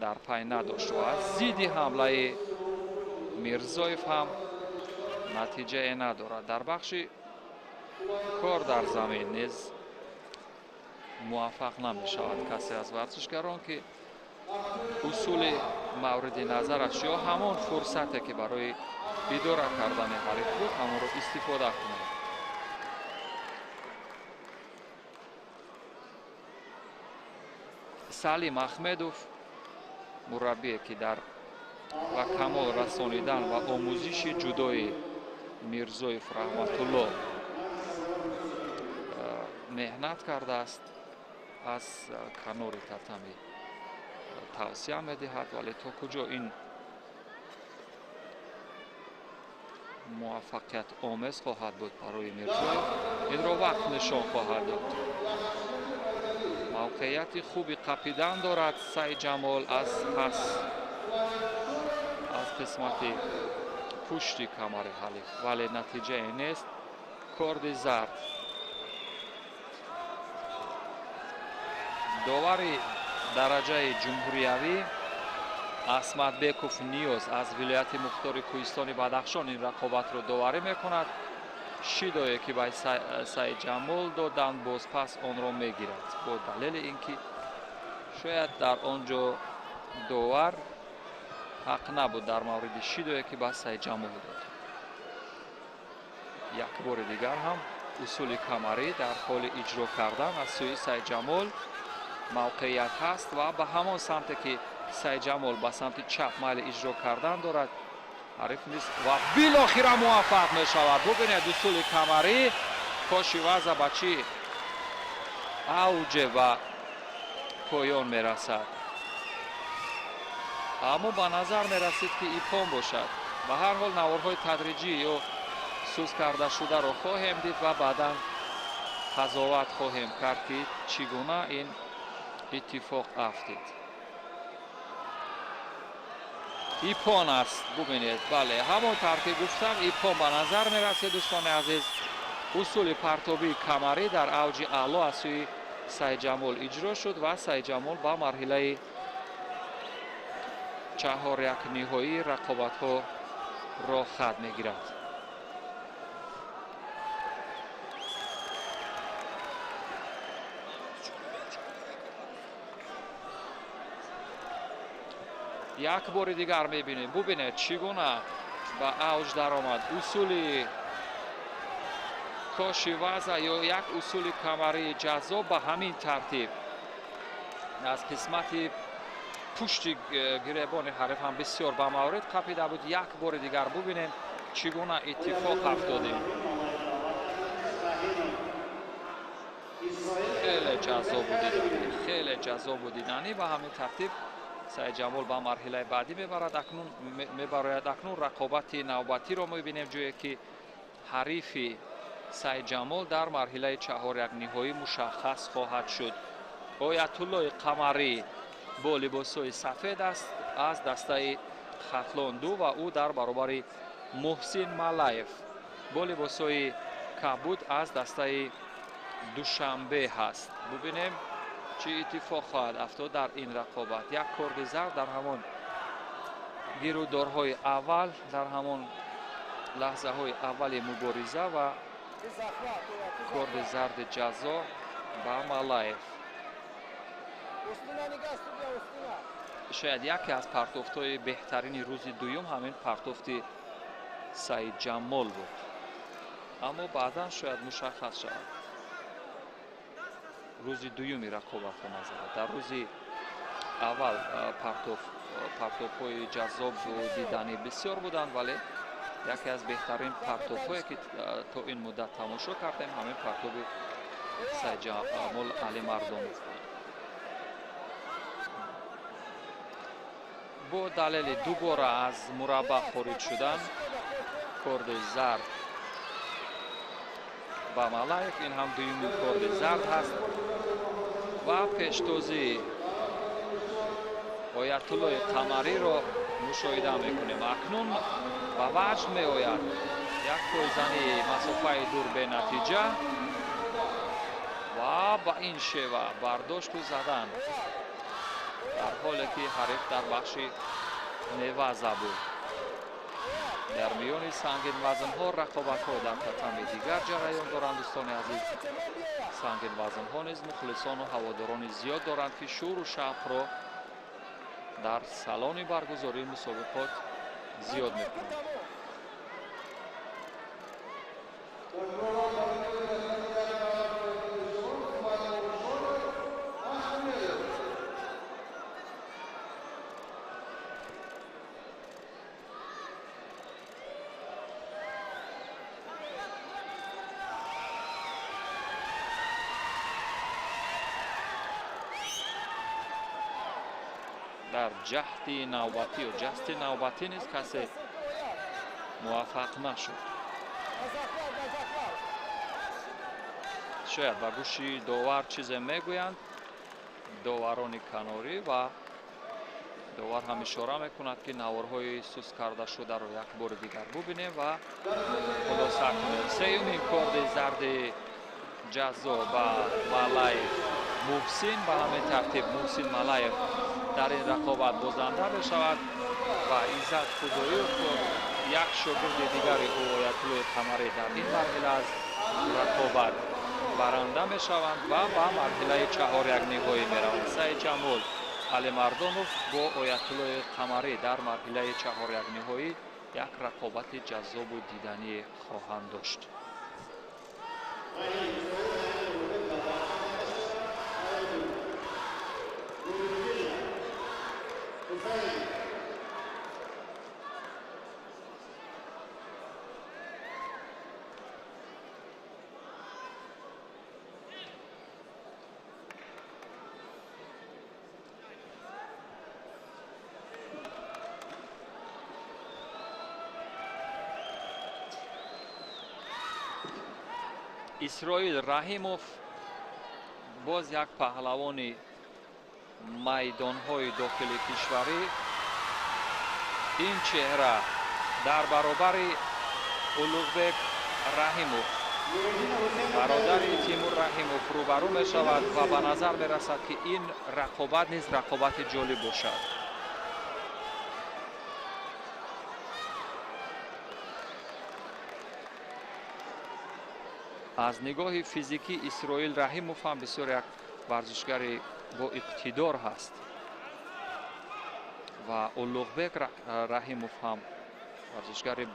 дар пай надошт ва зидди ҳамлаи Мирзоев ҳам натиҷае надорад. Дар бахши кор дар замин низ муваффақ намешавад касе аз варзишгарон ки усули мавриди назараш ё ҳамон фурсате ки барои идора кардани ҳариф буд ҳамонро истифода кунад. Салим Ахмедов мураббие ки дар ба камол расонидан ва омӯзиши ҷудои Мирзоев Раҳматулло меҳнат кардааст, аз канори татами тавсия медиҳад, вале то куҷо ин муваффақият омез хоҳад буд барои Мирзоев, инро вақт нишон хоҳад дод. Мавқеияти хуби қапидан дорад Сайдҷамол аз пас, аз қисмати пушти камари ҳалиф, вале натиҷае нест. Корди зард. Довари дараҷаи ҷумҳуриявӣ Асматбеков Ниёз аз вилояти мухтори Кӯҳистони Бадахшон ин рақобатро доварӣ мекунад. Шидое ки ба Сайдҷамол доданд, бозпас онро мегирад бо далели ин ки шояд дар он ҷо довар ҳақ набуд дар мавриди шидое ки ба Сайдҷамол дод. Як бори дигар ҳам усули камарӣ дар ҳоли иҷро кардан аз сӯи Сайдҷамол мавқеият ҳаст ва ба ҳамон самте ки Сайдҷамол ба самти чап майли иҷро кардан дорад, ҳариф низ ва билохира муваффақ мешавад. Бубинед усули камарӣ коши ваза ба чӣ авҷе ба поён мерасад. Аммо ба назар мерасид ки ипон бошад. Ба ҳар ҳол наворҳои тадриҷӣ ё сӯз карда шударо хоҳем дид ва баъдан қазоват хоҳем кард ки чӣ гуна ин иттифоқ афтид. Ипон аст, бубинед, бале, ҳамон тавр ки гуфтам, ипон ба назар мерасид. Дӯстони азиз, усули партобии камарӣ дар авҷи аъло аз сӯи Сайдҷамол иҷро шуд ва Сайдҷамол ба марҳилаи чаҳорякниҳоии рақобатҳо роҳ хат мегирад. Як бори дигар мебинем, бубинед чӣ гуна ба авҷ даромад усули коши ваза ё як усули камарии ҷаззоб ба ҳамин тартиб аз қисмати пушти гиребони ҳариф ҳам бисёр ба маврид қапида буд. Як бори дигар бубинем чӣ гуна иттифоқ афтодем. Хеле ҷаззобу диданӣ, хеле ҷаззобу диданӣ. Ба ҳамин тартиб Сайдҷамол ба марҳилаи баъдӣ мебарад. Акнун мебарояд. Акнун рақобати навбатиро мебинем, ҷое ки ҳарифи Сайдҷамол дар марҳилаи чаҳорякниҳоӣ мушаххас хоҳад шуд. Оятуллои Қамарӣ бо либосҳои сафед аст аз дастаи Хатлон 2 ва ӯ дар баробари Муҳсин Малаев бо либосҳои Кабуд аз дастаи Душанбе ҳаст. Бубинем чӣ иттифоқ хоҳад афтод дар ин рақобат. Як корди зард дар ҳамон гирудорҳои аввал, дар ҳамон лаҳзаҳои аввали мубориза ва корди зарди ҷазо ба Малаев. Шояд яке аз партофтҳои беҳтарини рӯзи дуюм ҳамин партофти Саидҷамол буд, аммо баъдан шояд мушаххас шавад. Рӯзи дуюми рақобатро назар. Дар рӯзи аввал партофҳои ҷаззобу диданӣ бисёр буданд, вале яке аз беҳтарин партофҳое ки то ин муддат тамошо кардем ҳамин партоби Саидҷамол Алимардонов буд. Бо далели дубора аз мураббаъ хориҷ шудан корди зард ба Малаев, ин ҳам дуюмин корди зард ҳаст ва пештозии Оятуллои Қамариро мушоҳида мекунем. Акнун ба ваҷд меояд як пойзани масофаи дур бенатиҷа ва ба ин шева бардошту задан, дар ҳоле ки ҳариф дар бахши неваза буд. Дар миёни сангинвазнҳо рақобатҳо дар татами дигар ҷараён доранд. Дӯстони азиз, сангинвазнҳо низ мухлисону ҳаводорони зиёд доранд, ки шӯру шавқро дар салони баргузории мусобиқот зиёд мекунанд. Дар ҷаҳди навбатӣ ё ҷасти навбатӣ низ касе муваффақ нашуд. Шояд ба гӯши довар чизе мегӯянд доварони канорӣ ва довар ҳам ишора мекунад, ки наворҳои сус карда шударо як бори дигар бубинем ва хулоса кунем. Сеюмин корди зарди ҷазо ба Малаев Муҳсин. Ба ҳамин тартиб Муҳсин Малаев дар ин рақобат бозанда мешавад ва Иззат Худоев, як шогирди дигари ӯ Оятуллои Қамарӣ, дар ин марҳила аз рақобат баранда мешаванд ва ба марҳилаи чаҳорякниҳоӣ мераванд. Саидҷамол Алимардонов бо Оятуллои Қамарӣ дар марҳилаи чаҳорякниҳоӣ як рақобати ҷаззобу диданӣ хоҳанд дошт. Исроил Раҳимов боз як паҳлавони майдонҳои дохили кишварӣ. Ин чеҳра дар баробари Улуғбек Раҳимов, бародари Тимур Раҳимов, рӯбарӯ мешавад ва ба назар мерасад, ки ин рақобат низ рақобати ҷолиб бошад. Аз нигоҳи физикӣ Исроил Раҳимов ҳам бисёр як варзишгари бо иқтидор ҳаст ва Улуғбек Раҳимов ҳам варзишгари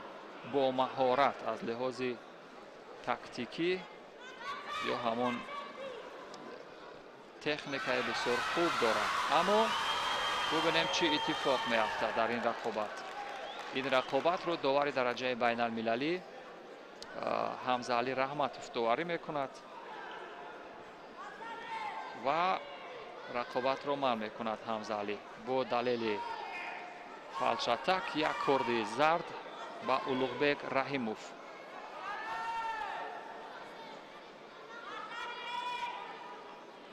бо маҳорат аз лиҳози тактикӣ ё ҳамон техникаи бисёр хуб дорад. Аммо бубинем чӣ иттифоқ меафтад дар ин рақобат. Ин рақобатро довари дараҷаи байналмилалӣ Ҳамзаалӣ Раҳматов доварӣ мекунад ва рақобатро манъ мекунад. Ҳамзаалӣ бо далели фалшатак як корди зард ба Улуғбек Раҳимов.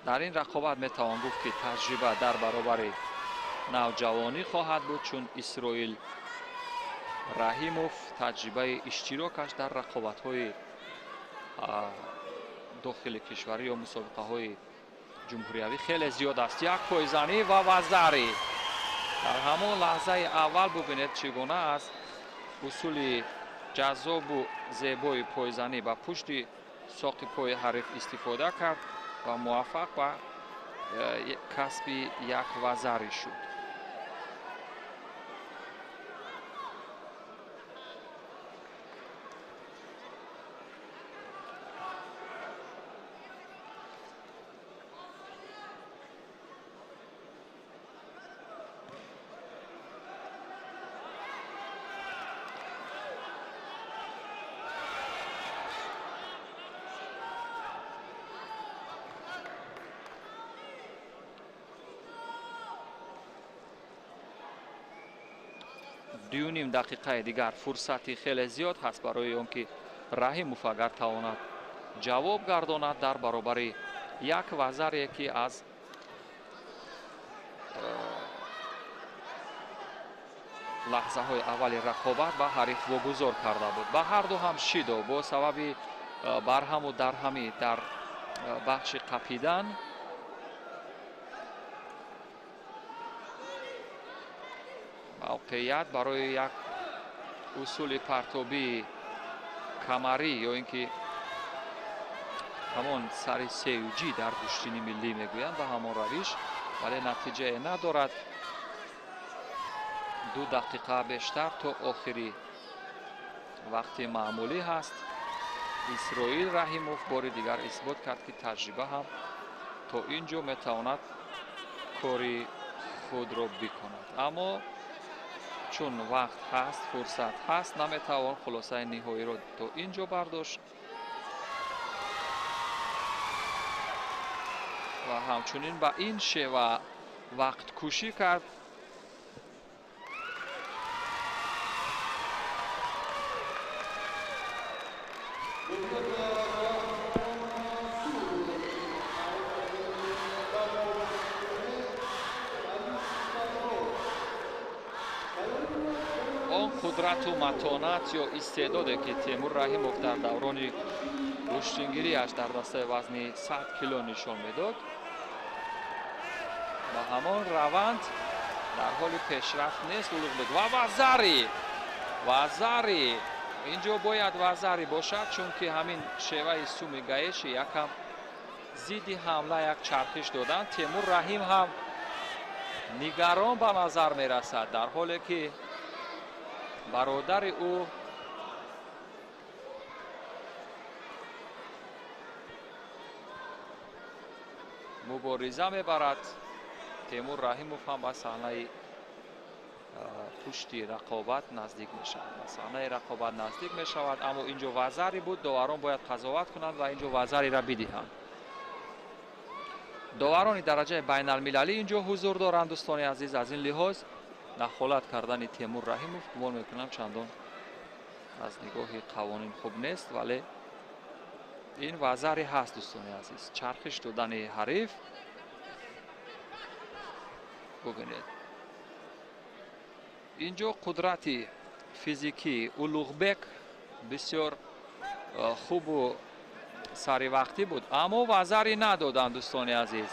Дар ин рақобат метавон гуфт, ки таҷриба дар баробари навҷавонӣ хоҳад буд, чун Исроил Раҳимов таҷрибаи иштирокаш дар рақобатҳои Дохили кишварӣ ё мусобиқаҳои ҷумҳуриявӣ хеле зиёд аст. Як пойзанӣ ва вазари. Дар ҳамон лаҳзаи аввал бубинед, чӣ гуна аст усули ҷаззобу зебои пойзанӣ ба пушти соқи пои ҳариф истифода кард ва муваффақ ба касби як вазари шуд. Дуюним дақиқаи дигар фурсати хеле зиёд ҳаст барои он ки Раҳимов агар тавонад ҷавоб гардонад дар баробари як вазаре, ки аз лаҳзаҳои аввали рақобат ба ҳариф вогузор карда буд. Ба ҳарду ҳам шидо бо сабаби барҳаму дарҳамӣ дар бахши қапидан мавқеият барои як усули партобии камарӣ ё ин ки ҳамон сари сеюҷӣ дар гӯштини миллӣ мегӯянд ба ҳамон равиш, вале натиҷае надорад. 2 дақиқа бештар то охири вақти маъмулӣ ҳаст. Исроил Раҳимов бори дигар исбот кард, ки таҷриба ҳам то ин ҷо метавонад кори худро бикунад. Аммо чун вақт ҳаст, фурсат ҳаст, наметавон хулосаи ниҳоиро то ин ҷо бардошт ва ҳамчунин ба ин шева вақткушӣ кард. Он қудрату матонат ё истеъдоде, ки Темур Раҳимов дар даврони гӯштингириаш дар дастаи вазни 100 кило нишон медод, ба ҳамон раванд дар ҳоли пешрафт нест Улуғбек. Ва вазари, вазари инҷо бояд вазари бошад, чунки ҳамин шеваи суми гаеши якам зидди ҳамла як чархиш додан. Темур Раҳим ҳам нигарон ба назар мерасад, дар ҳоле ки бародари ӯ мубориза мебарад. Темур Раҳимов ҳам ба саҳнаи пушти рақобат наздик мешавад, ба саҳнаи рақобат наздик мешавад. Аммо инҷо вазари буд, доварон бояд қазоват кунанд ва инҷо вазариро бидиҳанд. Доварони дараҷаи байналмилалӣ инҷо ҳузур доранд, дӯстони азиз. Аз ин лиҳоз дахолат кардани Темур Раҳимов гумон мекунам чандон аз нигоҳи қавонин хуб нест, вале ин вазари ҳаст, дӯстони азиз. Чархиш додани ҳариф, бубинед, инҷо қудрати физикии Улуғбек бисёр хубу саривақтӣ буд, аммо вазари надоданд, дӯстони азиз,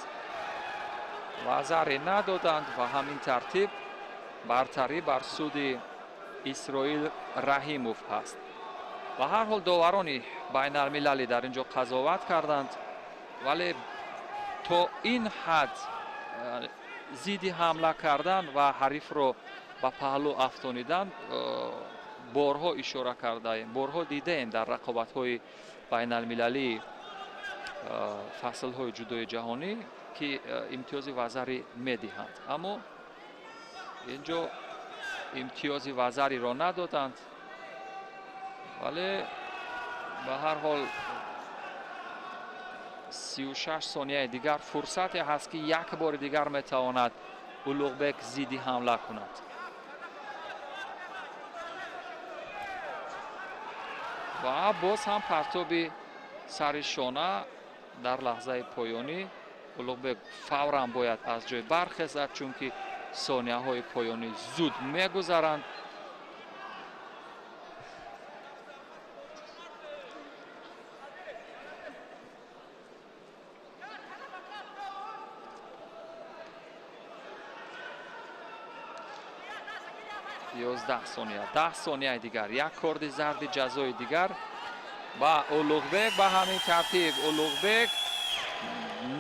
вазари надоданд ва ҳамин тартиб бартарӣ бар суди Исроил Раҳимов ҳаст. Ба ҳар ҳол доварони байналмилалӣ дар ин ҷо қазоват карданд, вале то ин ҳад зидди ҳамла кардан ва ҳарифро ба паҳлӯ афтонидан борҳо ишора кардаем, борҳо дидаем дар рақобатҳои байналмилалии фаслҳои ҷудои ҷаҳонӣ, ки имтиёзи вазарӣ медиҳанд, аммо инҷо имтиёзи вазариро надоданд. Вале ба ҳар ҳол 36 сонияи дигар фурсате ҳаст, ки як бори дигар метавонад Улуғбек зидди ҳамла кунад. Ва боз ҳам партоби сари шона дар лаҳзаи поёнӣ. Улуғбек фавран бояд аз ҷой бархезад, чунки сонияҳои поёнӣ зуд мегузаранд. 11 сония, 10 сонияи дигар, як корди зарди ҷазои дигар ба Улуғбек. Ба ҳамин тартиб Улуғбек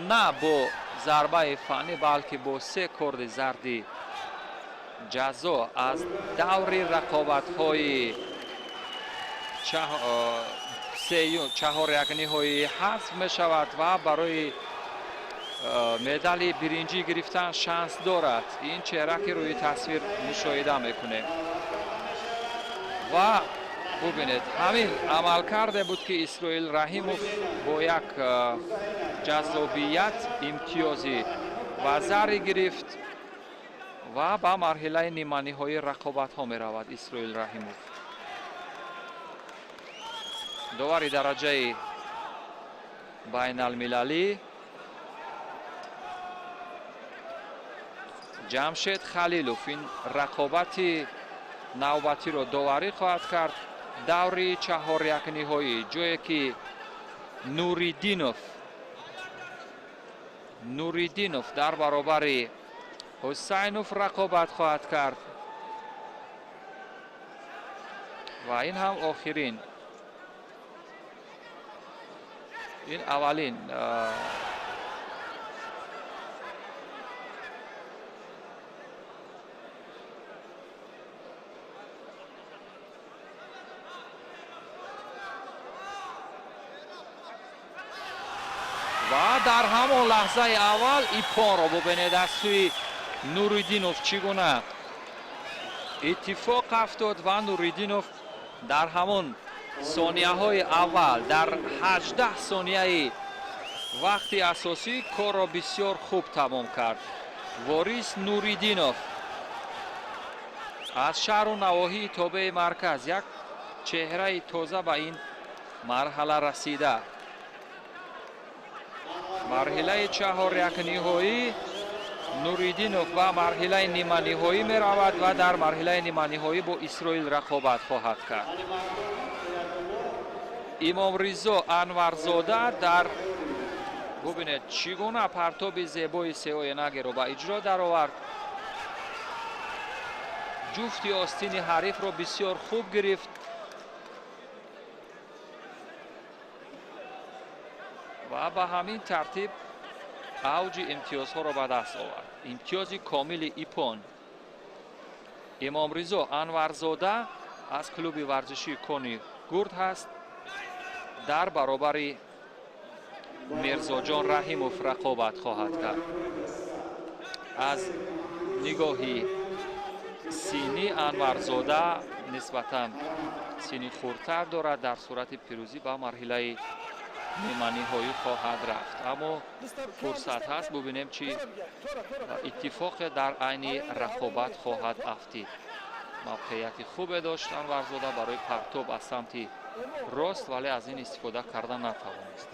на бо зарбаи фаннӣ, балки бо се корди зарди ҷазо аз даври рақобатҳои чаҳорякниҳои ҳазф мешавад ва барои медали биринҷӣ гирифтан шанс дорад. Ин чеҳра ки рӯи тасвир мушоҳида мекунем. Ва бубинед, ҳамин амалкарде буд ки Исроил Раҳимов бо як ҷаззобият имтиёзи вазари гирифт ва ба марҳилаи ниманиҳоии рақобатҳо меравад Исроил Раҳимов. Довари дараҷаи байналмилалӣ Ҷамшед Халилов ин рақобати навбатиро доварӣ хоҳад кард. Даври чаҳорякниҳоӣ, ҷое ки Нуриддинов дар баробари Ҳусайнов рақобат хоҳад кард ва ин ҳам охирин, ин аввалин ва дар ҳамон лаҳзаи аввал ипонро бубинед аз сӯи Нуриддинов чӣ гуна иттифоқ афтод ва Нуриддинов дар ҳамон сонияҳои аввал, дар 18 сонияи вақти асосӣ корро бисёр хуб тамом кард. Ворис Нуриддинов аз шаҳру навоҳии тобеи марказ, як чеҳраи тоза ба ин марҳала расида. Марҳилаи чаҳорякниҳоӣ Нуриддинов ба марҳилаи ниманиҳоӣ меравад ва дар марҳилаи ниманиҳоӣ бо Исроил рақобат хоҳад кард. Имомризо Анварзода дар бубинед чӣ гуна партоби зебои сеоенагеро ба иҷро даровард. Ҷуфти остини ҳарифро бисёр хуб гирифт ва ба ҳамин тартиб авҷи имтиёзҳоро ба даст овард. Имтиёзи комили ипон. Имомризо Анварзода аз клуби варзишии Кони Гурд ҳаст, дар баробари Мирзоҷон Раҳимов рақобат хоҳад кард. Аз нигоҳи синӣ Анварзода нисбатан синни хурдтар дорад, дар сурати пирӯзӣ ба марҳилаи ниманиҳоӣ хоҳад рафт. Аммо фурсат ҳаст, бубинем чӣ иттифоқе дар айни рақобат хоҳад афтид. Мавқеияти хубе дошт Анварзода барои партоб аз самти рост, вале аз ин истифода карда натавонист.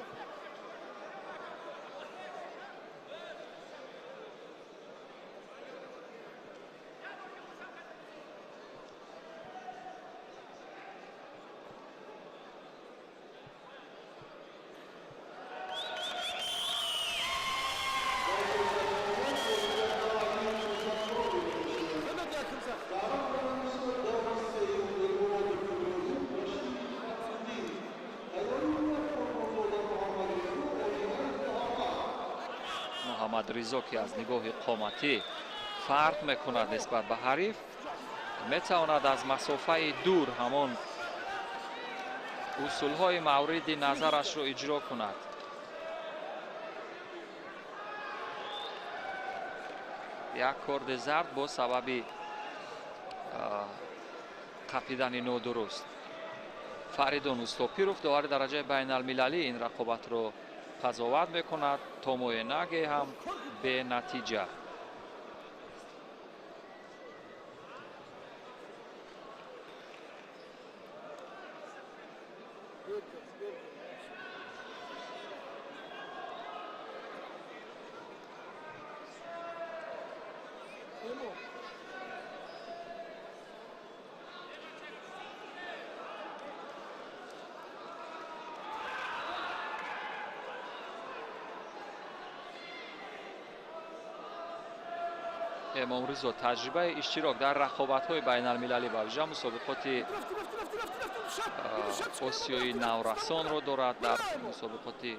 Муҳаммадризо ки аз нигоҳи қоматӣ фарқ мекунад нисбат ба ҳариф, метавонад аз масофаи дур ҳамон усулҳои мавриди назарашро иҷро кунад. Як корди зард бо сабаби қапидани нодуруст. Фаридун Устопиров довари дараҷаи байналмилалӣ ин рақобатро қазоват мекунад. Томоенаге ҳам бенатиҷа. Эмомризо таҷрибаи иштирок дар рақобатҳои байналмилалӣ, ба вижа мусобиқоти Осиёи наврасонро дорад, дар мусобиқоти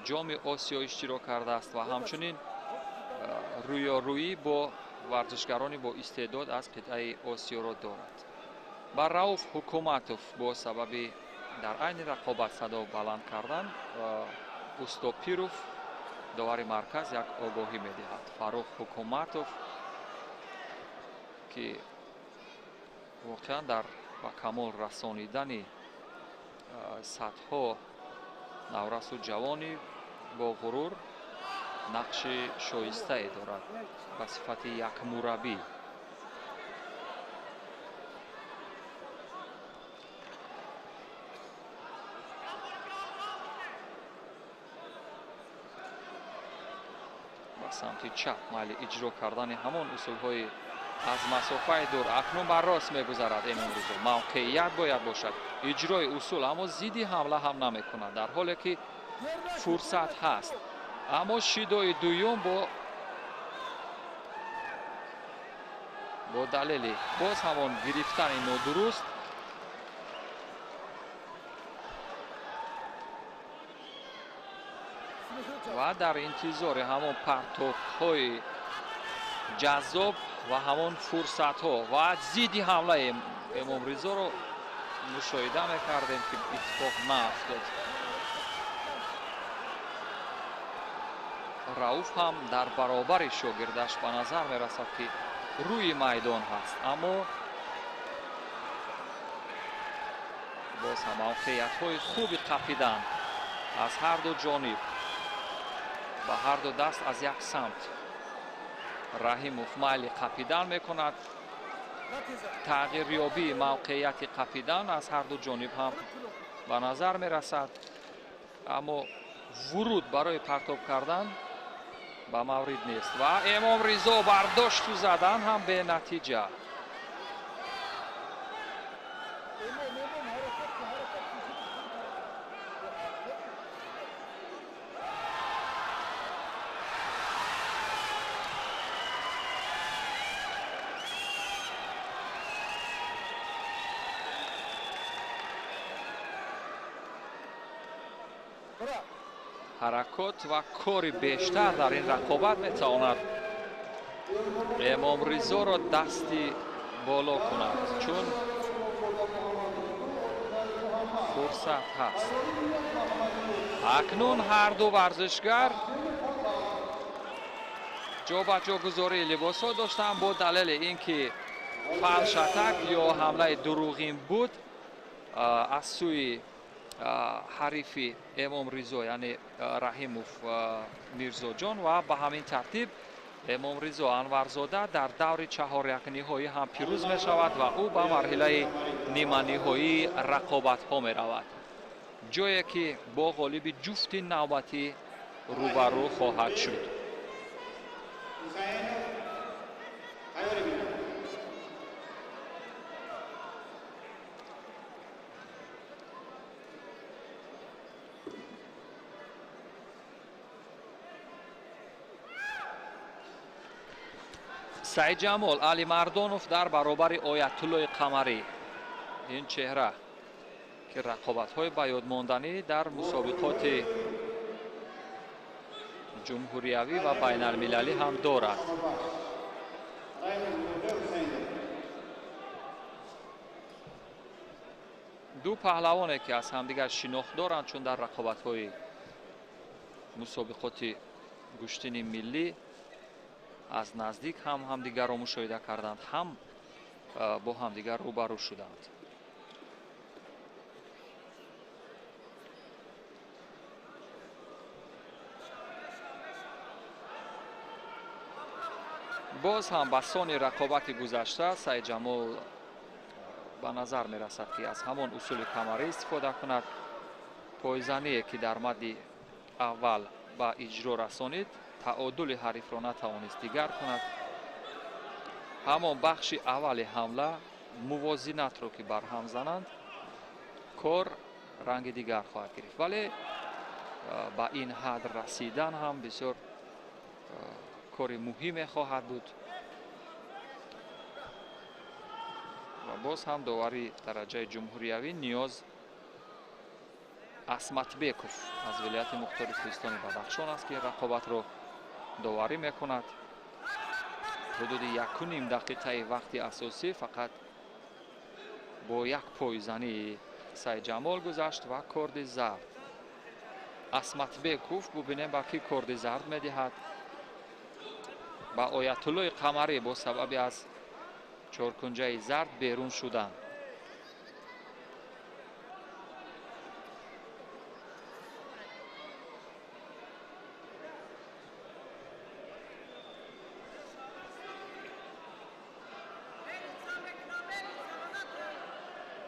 Ҷоми Осиё иштирок кардааст ва ҳамчунин рӯёрӯӣ бо варзишгарони бо истеъдод аз қитъаи Осиёро дорад. Ба Рауф Ҳукуматов бо сабаби дар айни рақобат садо баланд кардан Устопиров, довари марказ, як огоҳӣ медиҳад. Фаррух Ҳукуматов, ки воқеан дар ба камол расонидани садҳо наврасу ҷавони бо ғурур нақши шоистае дорад ба сифати як мураббӣ. Ба самти чап майли иҷро кардани ҳамон усулҳои аз масофаи дур. Акнун ба рост мегузарад Эмомризо. Мавқеият бояд бошад, иҷрои усул, аммо зидди ҳамла ҳам намекунад, дар ҳоле ки фурсат ҳаст. Аммо шидои дуюм бо далели боз ҳамон гирифтани нодуруст ва дар интизори ҳамон партофҳои ҷаззоб ва ҳамон фурсатҳо ва зидди ҳамлаи Эмомризоро мушоҳида мекардем, ки иттифоқ наафтод. Рауф ҳам дар баробари шогирдаш ба назар мерасад, ки рӯи майдон ҳаст, аммо боз ҳам мавқеиятҳои хуби қапидан аз ҳар ду ҷониб, ба ҳар ду даст аз як самт. Раҳимов майли қапидан мекунад. Тағйирёбии мавқеияти қапидан аз ҳар ду ҷониб ҳам ба назар мерасад, аммо вуруд барои партоб кардан ба маврид нест ва Эмомризо бардошту задан ҳам бенатиҷа. Ҳаракот ва кори бештар дар ин рақобат метавонад Эмомризоро дасти боло кунад, чун фурсат ҳаст. Акнун ҳар ду варзишгар ҷобаҷогузории либосҳо доштанд бо далели ин ки фалшатак ё ҳамлаи дурӯғин буд аз сӯи ҳарифи Эмомризо, яъне Раҳимов Мирзоҷон, ва ба ҳамин тартиб Эмомризо Анварзода дар даври чаҳорякниҳоӣ ҳам пирӯз мешавад ва ӯ ба марҳилаи ниманиҳоии рақобатҳо меравад, ҷое ки бо ғолиби ҷуфти навбатӣ рӯбарӯ хоҳад шуд. Саидҷамол Алимардонов дар баробари Оятуллои Қамарӣ, ин чеҳра ки рақобатҳои ба ёдмонданӣ дар мусобиқоти ҷумҳуриявӣ ва байналмилалӣ ҳам дорад. Ду паҳлавоне ки аз ҳамдигар шинохт доранд, чун дар рақобатҳои мусобиқоти гӯштини миллӣ аз наздик ҳам ҳамдигарро мушоҳида карданд, ҳам бо ҳамдигар рӯбарӯ шуданд. Боз ҳам ба сони рақобати гузашта Саидҷамол ба назар мерасад, ки аз ҳамон усули камарӣ истифода кунад. Пойзание ки дар мадди аввал ба иҷро расонид, таодули ҳарифро натавонист дигар кунад. Ҳамон бахши аввали ҳамла мувозинатро ки барҳам зананд, кор ранги дигар хоҳад гирифт. Вале ба ин ҳад расидан ҳам бисёр Кори муҳиме хоҳад буд ва боз ҳам довари дараҷаи ҷумҳуриявӣ Ниёз Асматбеков аз вилояти мухтори кӯҳистони Бадахшон аст, ки рақобатро доварӣ мекунад. Ҳудуди 1,5 дақиқаи вақти асосӣ фақат бо як пойзании Сайидҷамол гузашт ва корди зард. Асматбеков бубинем ба кӣ корди зард медиҳад. Ба Оятуллои Қамарӣ бо сабаби аз чоркунҷаи зард берун шудан.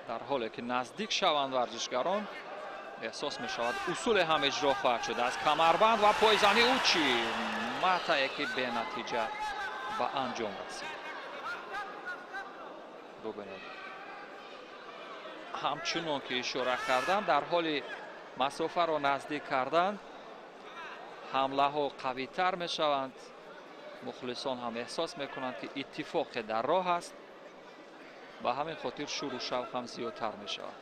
Дар ҳоле ки наздик шаванд варзишгарон, эҳсос мешавад усуле ҳам иҷро хоҳад шуд. Аз камарбанд ва пойзани ӯ чӣ матае ки бенатиҷа ба анҷом расид. Бубинед, ҳамчунон ки ишора кардам, дар ҳоли масофаро наздик кардан ҳамлаҳо қавитар мешаванд. Мухлисон ҳам эҳсос мекунанд, ки иттифоқе дар роҳ аст. Ба ҳамин хотир шуру шавқ ҳам зиёдтар мешавад.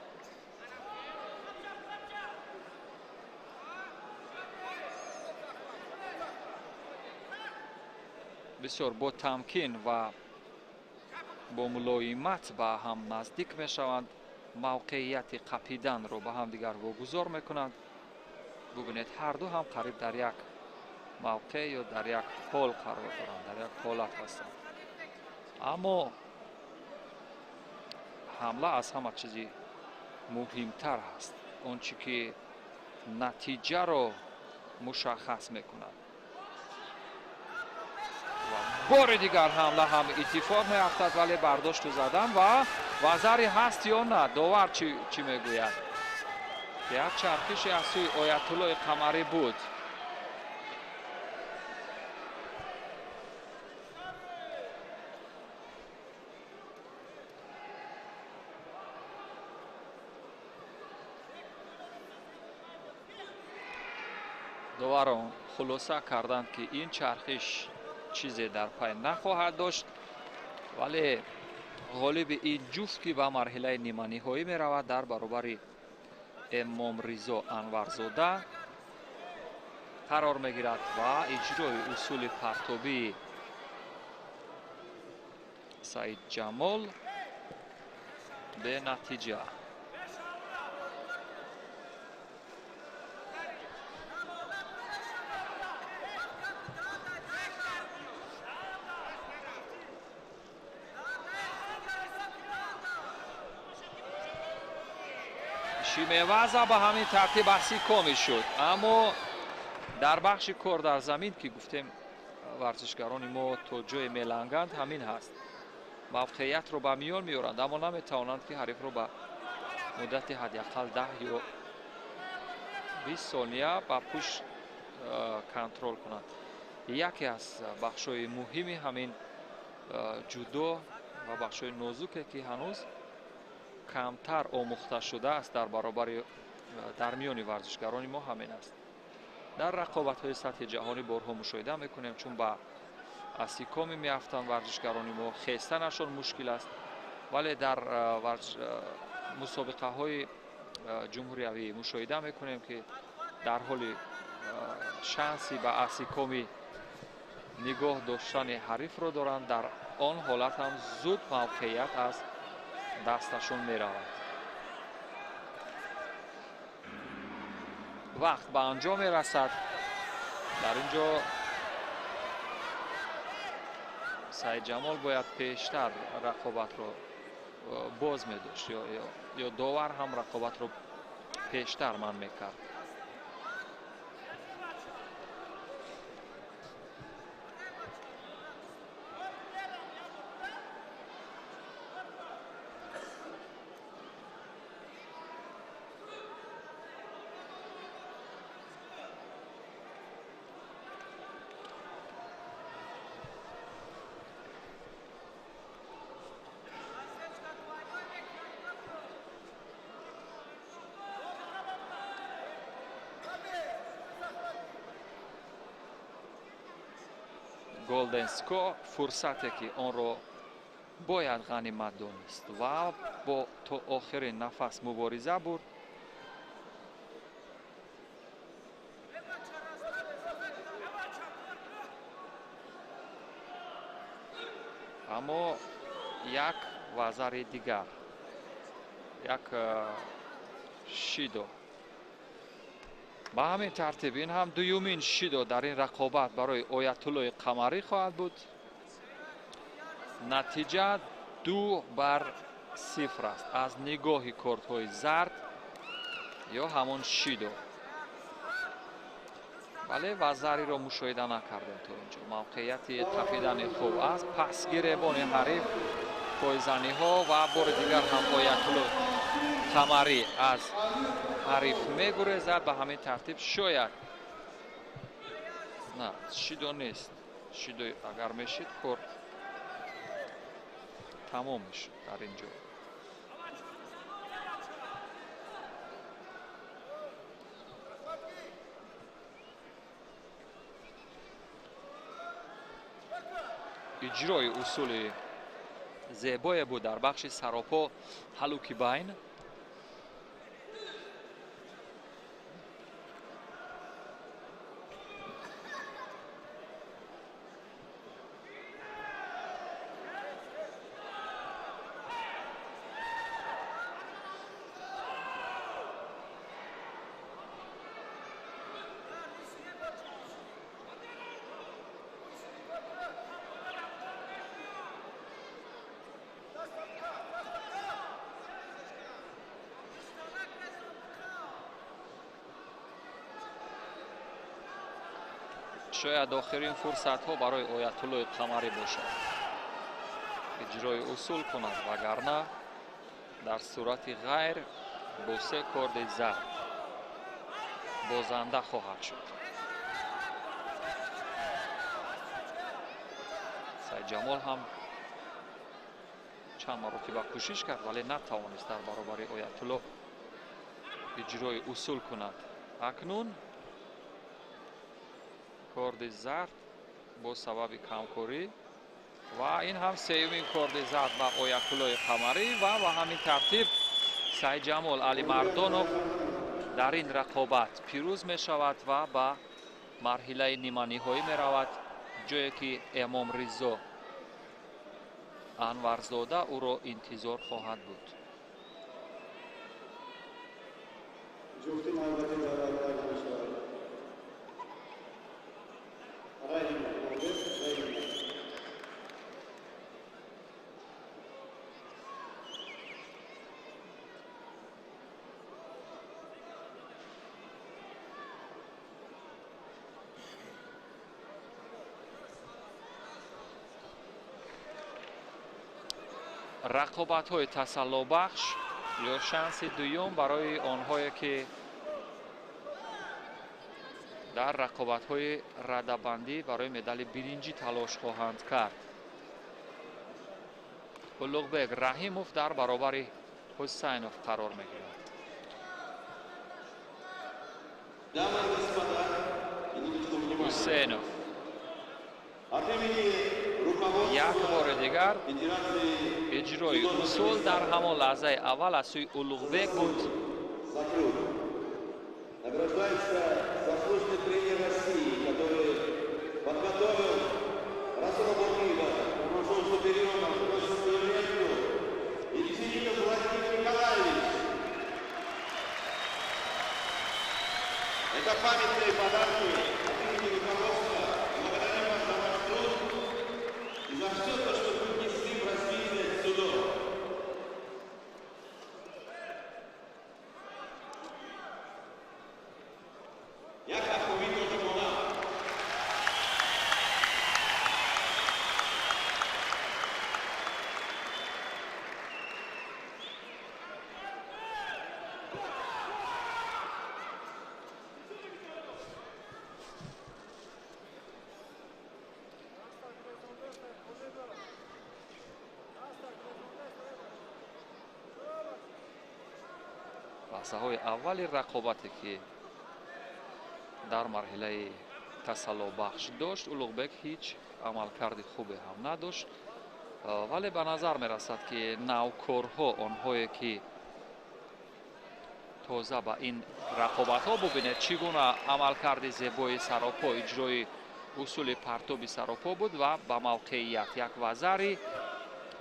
Бисёр бо тамкин ва бо мулоимат ба ҳам наздик мешаванд, мавқеияти қапиданро ба ҳамдигар вогузор мекунанд. Бубинед, ҳарду ҳам қариб дар як мавқеъ ё дар як ҳол қарор доранд, дар як ҳолат ҳастанд. Аммо ҳамла аз ҳама чизи муҳимтар ҳаст, он чӣ ки натиҷаро мушаххас мекунад. Ва бори дигар ҳамла ҳам иттифоқ меафтад, вале бардошту задан ва вазари ҳаст ё на, довар чӣ мегӯяд? Як чархише аз сӯи Оятуллои Қамарӣ буд. Доварон хулоса карданд, ки ин чархиш чизе дар пай нахоҳад дошт, вале ғолиби ин ҷуфт, ки ба марҳилаи ниманиҳоӣ меравад, дар баробари Эмомризо Анварзода қарор мегирад ва иҷрои усули партобии Саидҷамол бенатиҷа. Шимеваза ба ҳамин тартиб баҳси комил шуд, аммо дар бахши кор дар замин, ки гуфтем варзишгарони мо то ҷое меланганд, ҳамин ҳаст. Мавқеиятро ба миён меоранд, аммо наметавонанд, ки ҳарифро ба муддати ҳадди ақал 10 ё 20 сония ба пушт контрол кунанд. Яке аз бахшҳои муҳими ҳамин ҷудо ва бахшҳои нозуке, ки ҳанӯз камтар омӯхта шудааст дар баробари дар миёни варзишгарони мо ҳамин аст. Дар рақобатҳои сатҳи ҷаҳонӣ борҳо мушоҳида мекунем, чун ба асикоми меафтанд варзишгарони мо, хестанашон мушкил аст, вале дар мусобиқаҳои ҷумҳуриявӣ мушоҳида мекунем, ки дар ҳоли шанси ба асикоми нигоҳ доштани ҳарифро доранд, дар он ҳолат ҳам зуд мавқеият аз дасташон меравад. Вақт ба анҷом мерасад. Дар ин ҷо Сайидҷамол бояд пештар рақобатро боз медошт ё довар ҳам рақобатро пештар манъ мекард. Golden Score фурсате ки онро бояд ғанимат донист ва бо то охирин нафас мубориза бурд. Аммо як вазари дигар, як шидо. Ба ҳамин тартиб ин ҳам дуюмин шидо дар ин рақобат барои Оятуллои Қамарӣ хоҳад буд. Натиҷа 2-0 аст аз нигоҳи кортҳои зард ё ҳамон шидо. Бале, вазариро мушоҳида накардем то инҷо. Мавқеияти тафидани хуб аст. Пасгиребони ҳариф, пойзаниҳо ва бори дигар ҳам Оятулло Қамарӣ аз ҳариф мегурезад. Ба ҳамин тартиб шояд на, шидо нест. Шидо агар мешид, кор тамом мешуд дар ин ҷо. Иҷрои усули зебое буд дар бахши саропо ҳалуки байн. Шояд охирин фурсатҳо барои Оятуллои Қамарӣ бошад. Иҷрои усул кунад, вагарна дар сурати ғайр бо се корди зард бозанда хоҳад шуд. Сайдҷамол ҳам чанд маротиба кӯшиш кард, вале натавонист дар баробари Оятулло иҷрои усул кунад. Акнун корди зард бо сабаби камкорӣ ва ин ҳам сеюмин корди зард ба Оятуллои Қамарӣ ва ба ҳамин тартиб Сайдҷамол Алимардонов дар ин рақобат пирӯз мешавад ва ба марҳилаи ниманиҳоӣ меравад, ҷое ки Эмом Ризо Анварзода ӯро интизор хоҳад буд. Рақобатҳои тасаллобахш ё шанси дуюм барои онҳое ки дар рақобатҳои радабандӣ барои медали биринҷӣ талош хоҳанд кард. Улуғбек Раҳимов дар баробари Ҳусайнов қарор мегирад. Ҳусайнов як бори дигар иҷрои усул дар ҳамон лаҳзаи аввал аз сӯи Улуғбек буд. Награждается заслуженный тренер России, который подготовил Расула Буркиева, Рамазон Суперионов, свою ленту, Елисеенко Владимир Николаевич. Это памятные подарки от имени руководства. Благодарим вас за ваш труд и за все то, что вы внесли в развитие дзюдо. Лаҳзаҳои аввали рақобате ки дар марҳилаи тасаллобахш дошт. Улуғбек ҳеҷ амалкарди хубе ҳам надошт, вале ба назар мерасад, ки навкорҳо, онҳое ки тоза ба ин рақобатҳо, бубинед, чӣ гуна амалкарди зебои саропо, иҷрои усули партоби саропо буд ва ба мавқеият як вазари.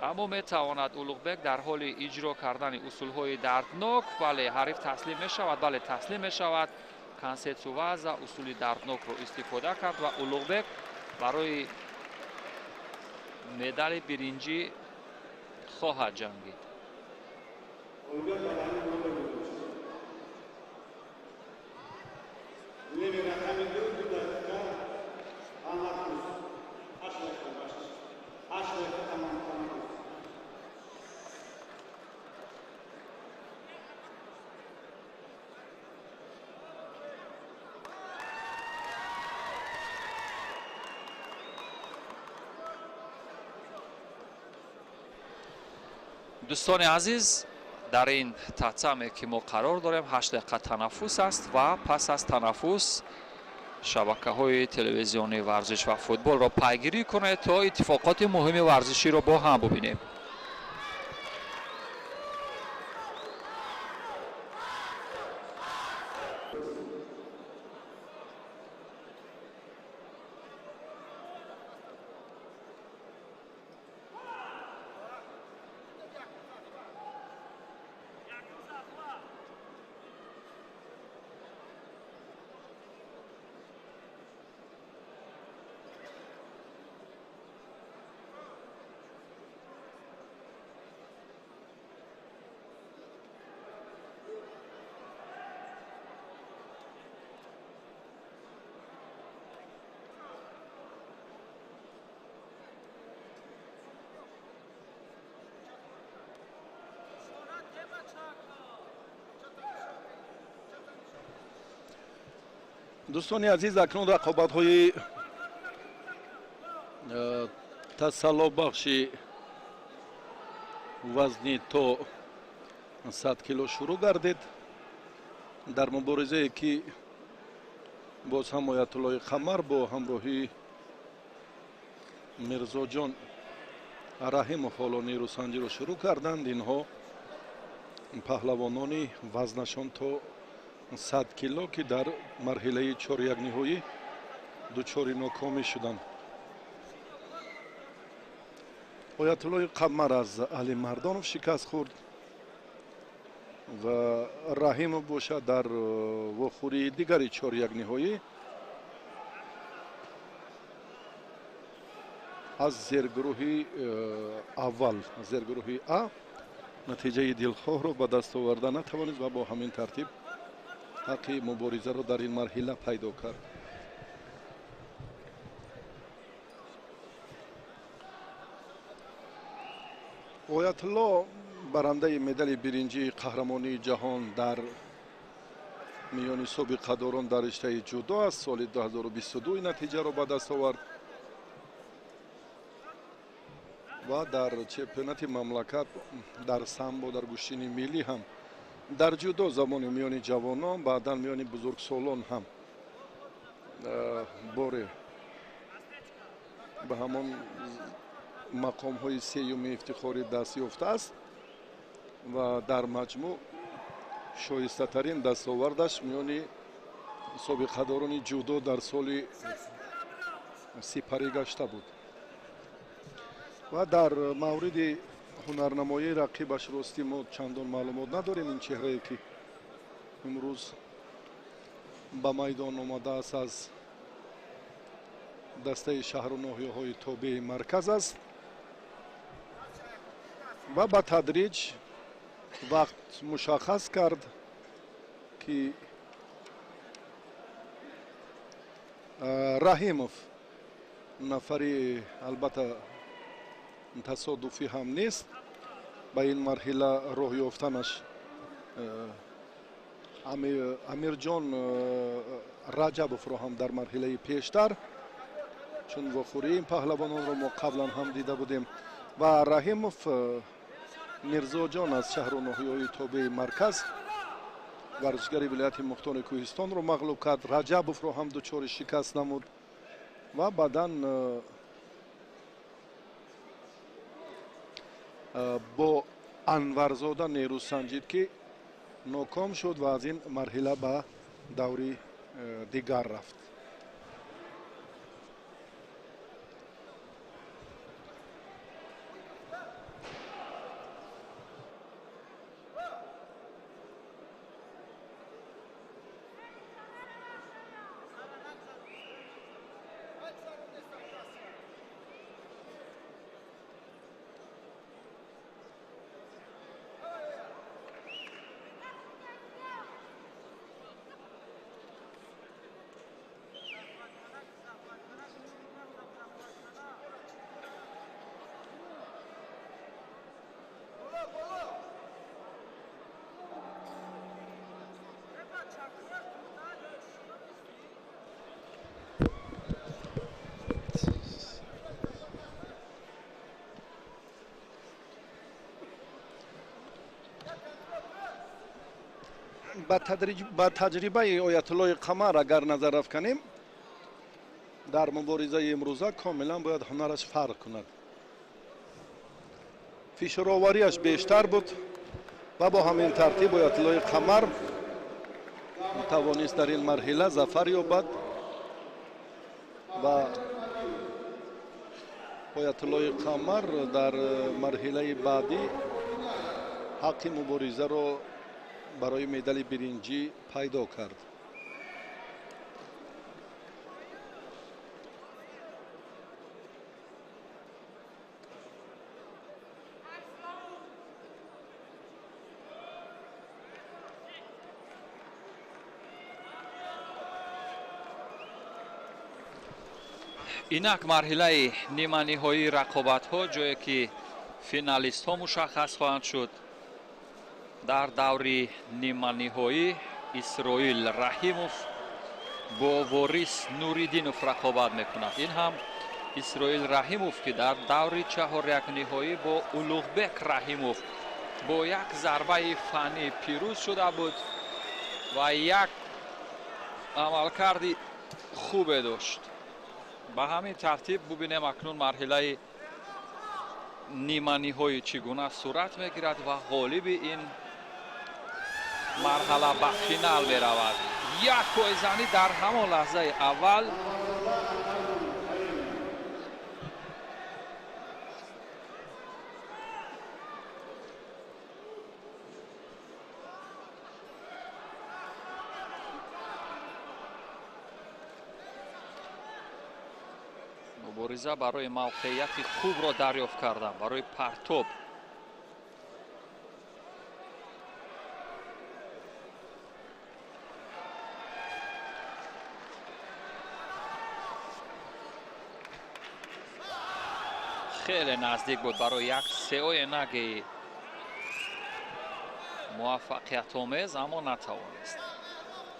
Аммо метавонад Улуғбек дар ҳоли иҷро кардани усулҳои дарднок, бале, ҳариф таслим мешавад, бале, таслим мешавад. Кансетсу ваза усули дарднокро истифода кард ва Улуғбек барои медали биринҷӣ хоҳад ҷангид. Дӯстони азиз, дар ин татаме, ки мо қарор дорем, 8 дақиқа танаффус аст ва пас аз танаффус шабакаҳои телевизионии варзиш ва футболро пайгирӣ кунед, то иттифоқоти муҳими варзиширо бо ҳам бубинем. Дӯстони азиз, акнун рақобатҳои тасаллобахши вазни то 100 кило шурӯъ гардид. Дар муборизае, ки боз ҳам Оятуллои Қамар бо ҳамроҳии Мирзоҷон Раҳимов ҳоло нерӯсанҷиро шурӯъ карданд. Инҳо паҳлавонони вазнашон то 100 кило, ки дар марҳилаи чорякниҳоӣ дучори нокомӣ шуданд. Оятуллои Қамар аз Али Мардонов шикаст хӯрд ва Раҳимов бошад дар вохӯрии дигари чорякниҳоӣ аз зергурӯҳи аввал, зергурӯҳи А, натиҷаи дилхоҳро ба даст оварда натавонист ва бо ҳамин тартиб ҳаққи муборизаро дар ин марҳила пайдо кард. Оятулло барандаи медали биринҷии қаҳрамонии ҷаҳон дар миёни собиқадорон дар риштаи ҷудо аст. Соли 2022 ин натиҷаро ба даст овард ва дар чемпионати мамлакат дар самбо, дар гӯштини миллӣ ҳам, дар ҷудо замони миёни ҷавонон, баъдан миёни бузургсолон ҳам боре ба ҳамон мақомҳои сеюми ифтихорӣ даст ёфтааст ва дар маҷмӯъ шоистатарин дастовардаш миёни собиқадорони ҷудо дар соли сипарӣ гашта буд. Ва дар мавриди ҳунарнамоии рақибаш, ростӣ, мо чандон маълумот надорем. Ин чеҳрае, ки имрӯз ба майдон омадааст, аз дастаи шаҳру ноҳияҳои тобеи марказ аст ва ба тадриҷ вақт мушаххас кард, ки Раҳимов нафари албатта тасодуфӣ ҳам нест. Ба ин марҳила роҳ ёфтанаш Амирҷон Раҷабовро ҳам дар марҳилаи пештар, чун вохӯрии ин паҳлавононро мо қаблан ҳам дида будем, ва Раҳимов Мирзоҷон аз шаҳру ноҳияҳои тобеи марказ. Варзишгари вилояти Мухтори Кӯҳистонро мағлуб кард, Раҷабовро ҳам дучори шикаст намуд ва баъдан бо Анварзода нерӯ санҷид, ки ноком шуд ва аз ин марҳила ба даври дигар рафт. Ба таҷрибаи Оятуллои Қамар агар назар афканем, дар муборизаи имрӯза комилан бояд ҳунараш фарқ кунад. Фишороварияш бештар буд ва бо ҳамин тартиб Оятуллои Қамар тавонист дар ин марҳила зафар ёбад ва Оятуллои Қамар дар марҳилаи баъдӣ ҳаққи муборизаро барои медали биринҷӣ пайдо кард. Инак марҳилаи ниманиҳоии рақобатҳо, ҷое ки финалистҳо мушаххас хоҳанд шуд. Дар даври ниманиҳоӣ Исроил Раҳимов бо Ворис Нуриддинов рақобат мекунад. Ин ҳам Исроил Раҳимов, ки дар даври чаҳорякниҳоӣ бо Улуғбек Раҳимов бо як зарбаи фаннӣ пирӯз шуда буд ва як амалкарди хубе дошт. Ба ҳамин тартиб бубинем акнун марҳилаи ниманиҳоӣ чӣ гуна сурат мегирад ва ғолиби ин марҳала ба финал меравад. Як пойзанӣ дар ҳамон лаҳзаи аввал. Мубориза барои мавқеияти хубро дарёфт кардан, барои партоб. Хеле наздик буд барои як сеои наги муваффақиятомез, аммо натавонист.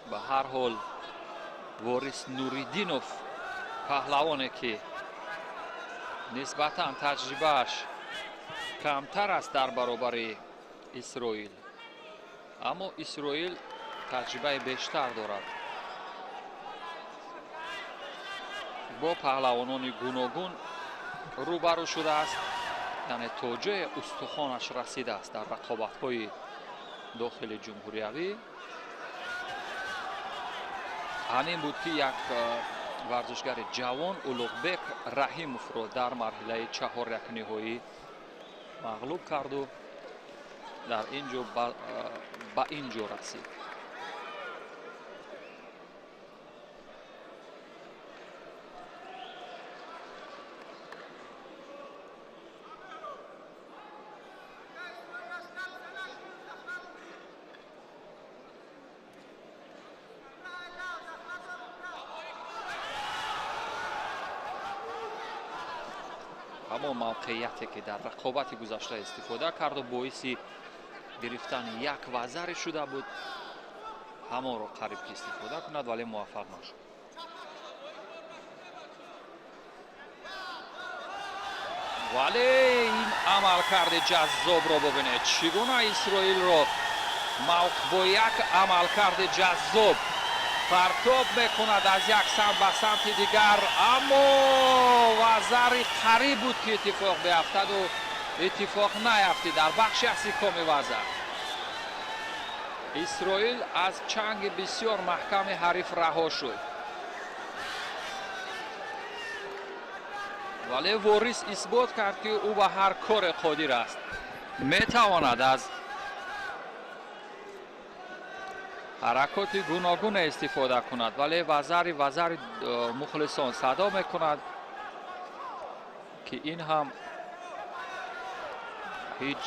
Ба ҳар ҳол Ворис Нуриддинов, паҳлавоне ки нисбатан таҷрибааш камтар аст дар баробари Исроил, аммо Исроил таҷрибаи бештар дорад. Бо паҳлавонони гуногун рӯбарӯ шудааст, яъне то ҷое устухонаш расидааст дар рақобатҳои дохили ҷумҳуриявӣ. Ҳамин буд ки як варзишгари ҷавон Улуғбек Раҳимовро дар марҳилаи чаҳорякниҳоӣ мағлуб карду дар ин ҷо ба ин ҷо расид. Ҳамон мавқеияте ки дар рақобати гузашта истифода карду боиси гирифтани як вазаре шуда буд, ҳамонро қариб ки истифода кунад, вале муваффақ нашуд. Вале ин амалкарди ҷаззобро бубинед, чӣ гуна Исроилро Бо як амалкарди ҷаззоб партоб мекунад аз як самт ба самти дигар, аммо вазари қариб буд, ки иттифоқ биафтаду иттифоқ наяфтид. Дар бахши асикоми ваза Исроил аз чанги бисёр маҳками ҳариф раҳо шуд, вале Ворис исбот кард, ки ӯ ба ҳар коре қодир аст, метавонад аз ҳаракоти гуногуне истифода кунад, вале вазари мухлисон садо мекунад, ки ин ҳам ҳеҷ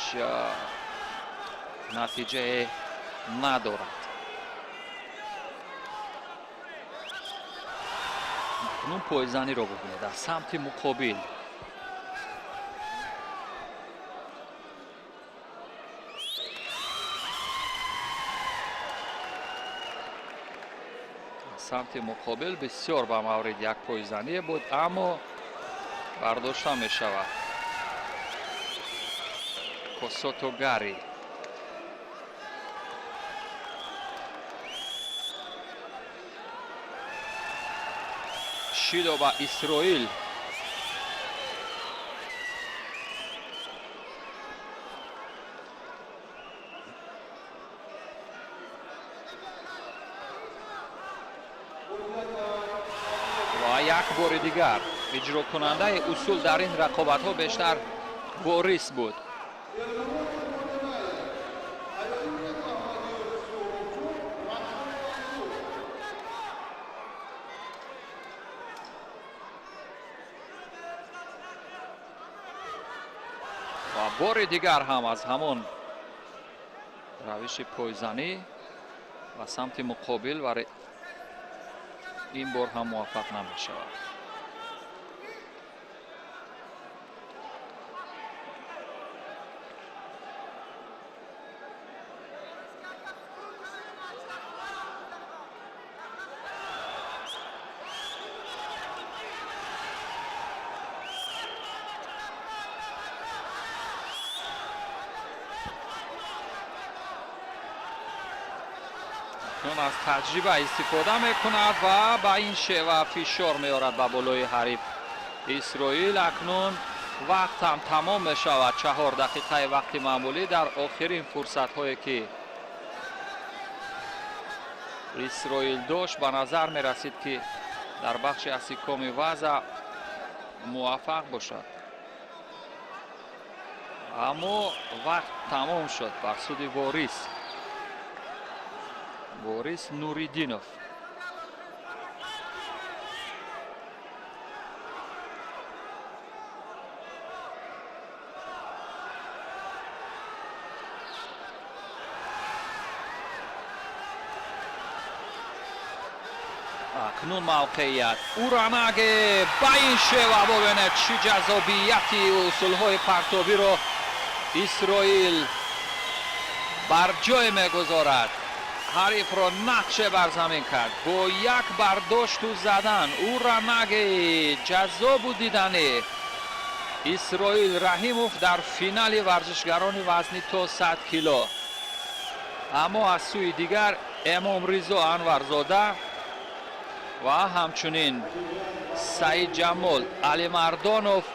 натиҷае надорад. Акнун пойзаниро бубинед аз самти муқобил. Самти муқобил бисёр ба маврид як пойзание буд, аммо бардошта мешавад. Косотогари шидо ба Исроил. Ва як бори дигар иҷрокунандаи усул дар ин рақобатҳо бештар Ворис буд. Ва бори дигар ҳам аз ҳамон равиши пойзанӣ ба самти муқобил, вале ин бор ҳам муваффақ намешавад. Акнун аз таҷриба истифода мекунад ва ба ин шева фишор меорад ба болои ҳариф Исроил. Акнун вақт ҳам тамом мешавад, 4 дақиқаи вақти маъмулӣ. Дар охирин фурсатҳое, ки Исроил дошт, ба назар мерасид, ки дар бахши асикоми ваза муваффақ бошад, аммо вақт тамом шуд бар суди Ворис, Борис Нуриддинов. Акнун мавқеият уранаге ба ин шева. Бубинед, чӣ ҷаззобияти усулҳои партобиро Исроил бар ҷой мегузорад. Ҳарифро нақше бар замин кард бо як бардошту задан. Уранаги ҷаззобу диданӣ Исроил Раҳимов дар финали варзишгарони вазни то 100 кило. Аммо аз сӯи дигар Эмомризо Анварзода ва ҳамчунин Саидҷамол Алимардонов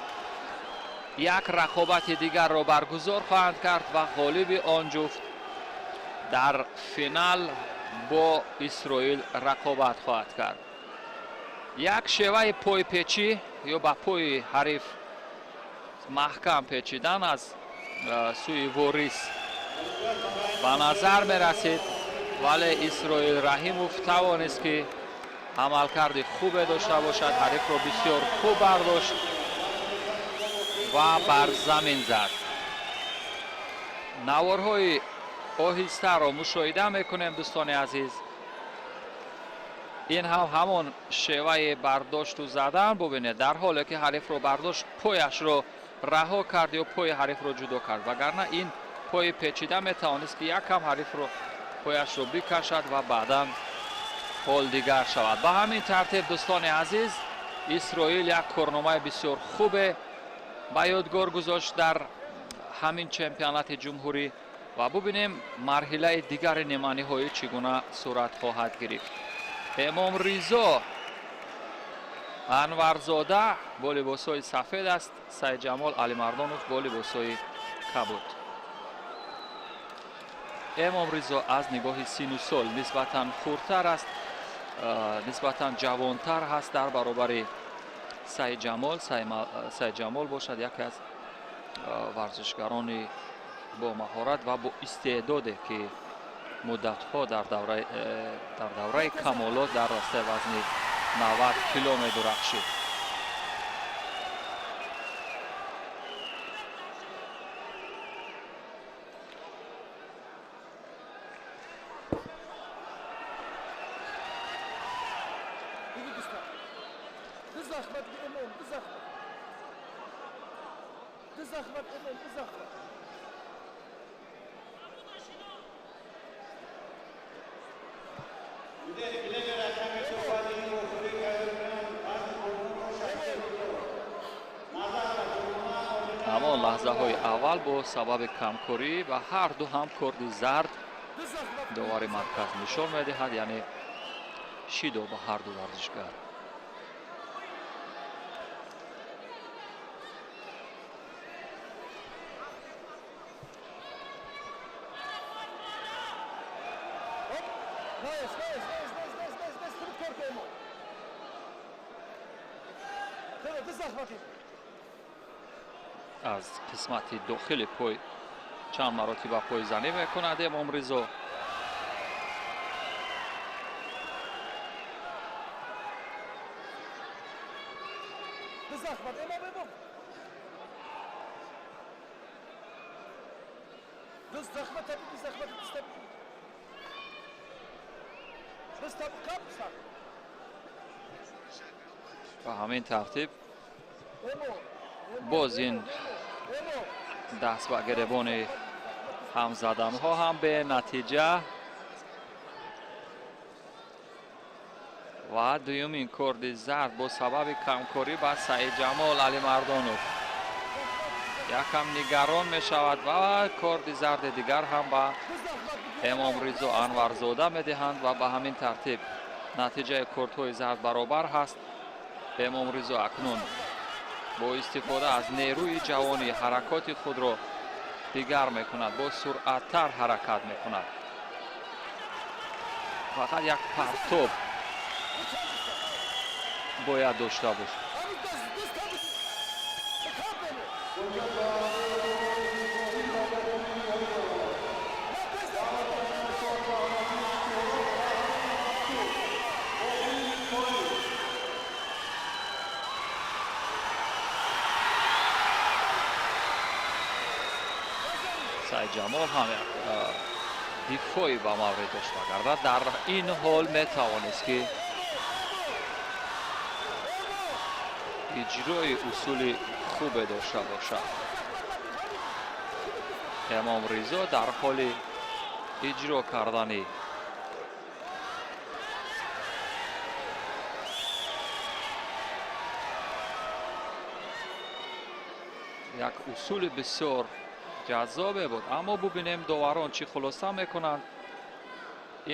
як рақобати дигарро баргузор хоҳанд кард ва ғолиби он ҷуфт дар финал бо Исроил рақобат хоҳад кард. Як шеваи пойпечӣ ё ба пои ҳариф маҳкам печидан аз сӯи Ворис ба назар мерасид, вале Исроил Раҳимов тавонист, ки амалкарди хубе дошта бошад, ҳарифро бисёр хуб бардошт ва бар замин зад. Наворҳои оҳистаро мушоҳида мекунем, дӯстони азиз. Ин ҳам ҳамон шеваи бардошту задан. Бубинед, дар ҳоле ки ҳарифро бардошт, пояшро раҳо кард ё пои ҳарифро ҷудо кард, вагарна ин пои печида метавонист, ки якам ҳарифро пояшро бикашад ва баъдан ҳол дигар шавад. Ба ҳамин тартиб, дӯстони азиз, Исроил як корномаи бисёр хубе ба ёдгор гузошт дар ҳамин чемпионати ҷумҳурӣ. Ва бубинем марҳилаи дигари ниманиҳоӣ чӣ гуна сурат хоҳад гирифт. Эмом Ризо Анварзода бо либосҳои сафед аст, Саидҷамол Алимардонов бо либосҳои кабуд. Эмом Ризо аз нигоҳи сину сол нисбатан хурдтар аст, нисбатан ҷавонтар ҳаст дар баробари Саидҷамол. Саидҷамол бошад яке аз варзишгарони бо маҳорат ва бо истеъдоде, ки муддатҳо дар давраи камолот дар растаи вазни 90 кило медурахшид. Ҳамон лаҳзаҳои аввал бо сабаби камкорӣ ва ҳар ду ҳам корди зард довари марказ нишон медиҳад, яъне шидо ба ҳар ду варзишгар. Аз қисмати дохили пой чанд маротиба пойзанӣ мекунад Эмом Ризо. Ба ҳамин тартиб боз ин даст ба гиребони ҳамзаданҳо ҳам бенатиҷа ва дуюмин корди зард бо сабаби камкорӣ ба Саидҷамол Алимардонов якам нигарон мешавад ва корди зарди дигар ҳам ба Эмом Ризо Анварзода медиҳанд ва ба ҳамин тартиб натиҷаи кордҳои зард баробар ҳаст. Эмом Ризо акнун бо истифода аз нерӯи ҷавонӣ ҳаракоти худро дигар мекунад, бо суръаттар ҳаракат мекунад. Фақат як партоб бояд дошта бошад. Саидҷамол ҳам як дифоӣ ба маврид дошт, вагарна дар ин ҳол метавонист, ки иҷрои усули хубе дошта бошад. Эмом Ризо дар ҳоли иҷро кардани як усули бисёр ҷаззобе буд, аммо бубинем доварон чӣ хулоса мекунанд.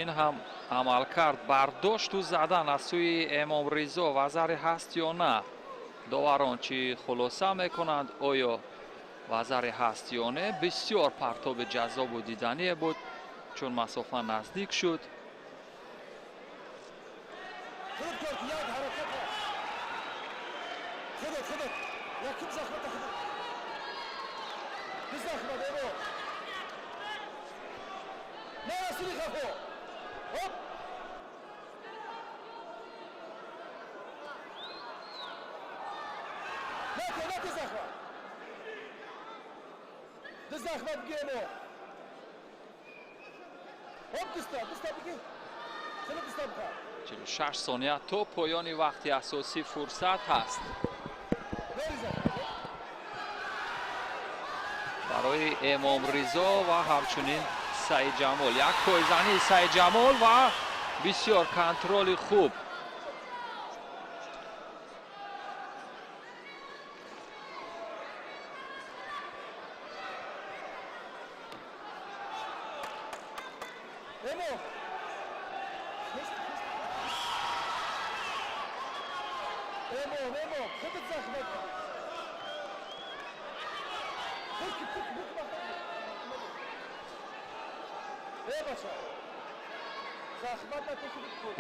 Ин ҳам амалкард бардошту задан аз сӯи Эмом Ризо вазаре ҳаст ё на? Доварон чӣ хулоса мекунанд? Оё вазаре ҳаст ё не? Бисёр партоби ҷаззобу дидание буд, чун масофа наздик шуд. Чилу шаш сония то поёни вақти асосӣ фурсат ҳаст барои Эмом Ризо ва ҳамчунин Саидҷамол. Як пойзании Саидҷамол ва бисёр контроли хуб.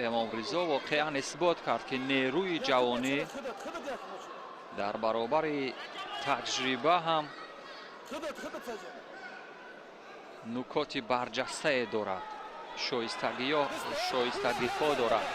Эмомризо воқеан исбот кард, ки нерӯи ҷавонӣ дар баробари таҷриба ҳам нукоти барҷастае дорад, шоистагиҳо дорад.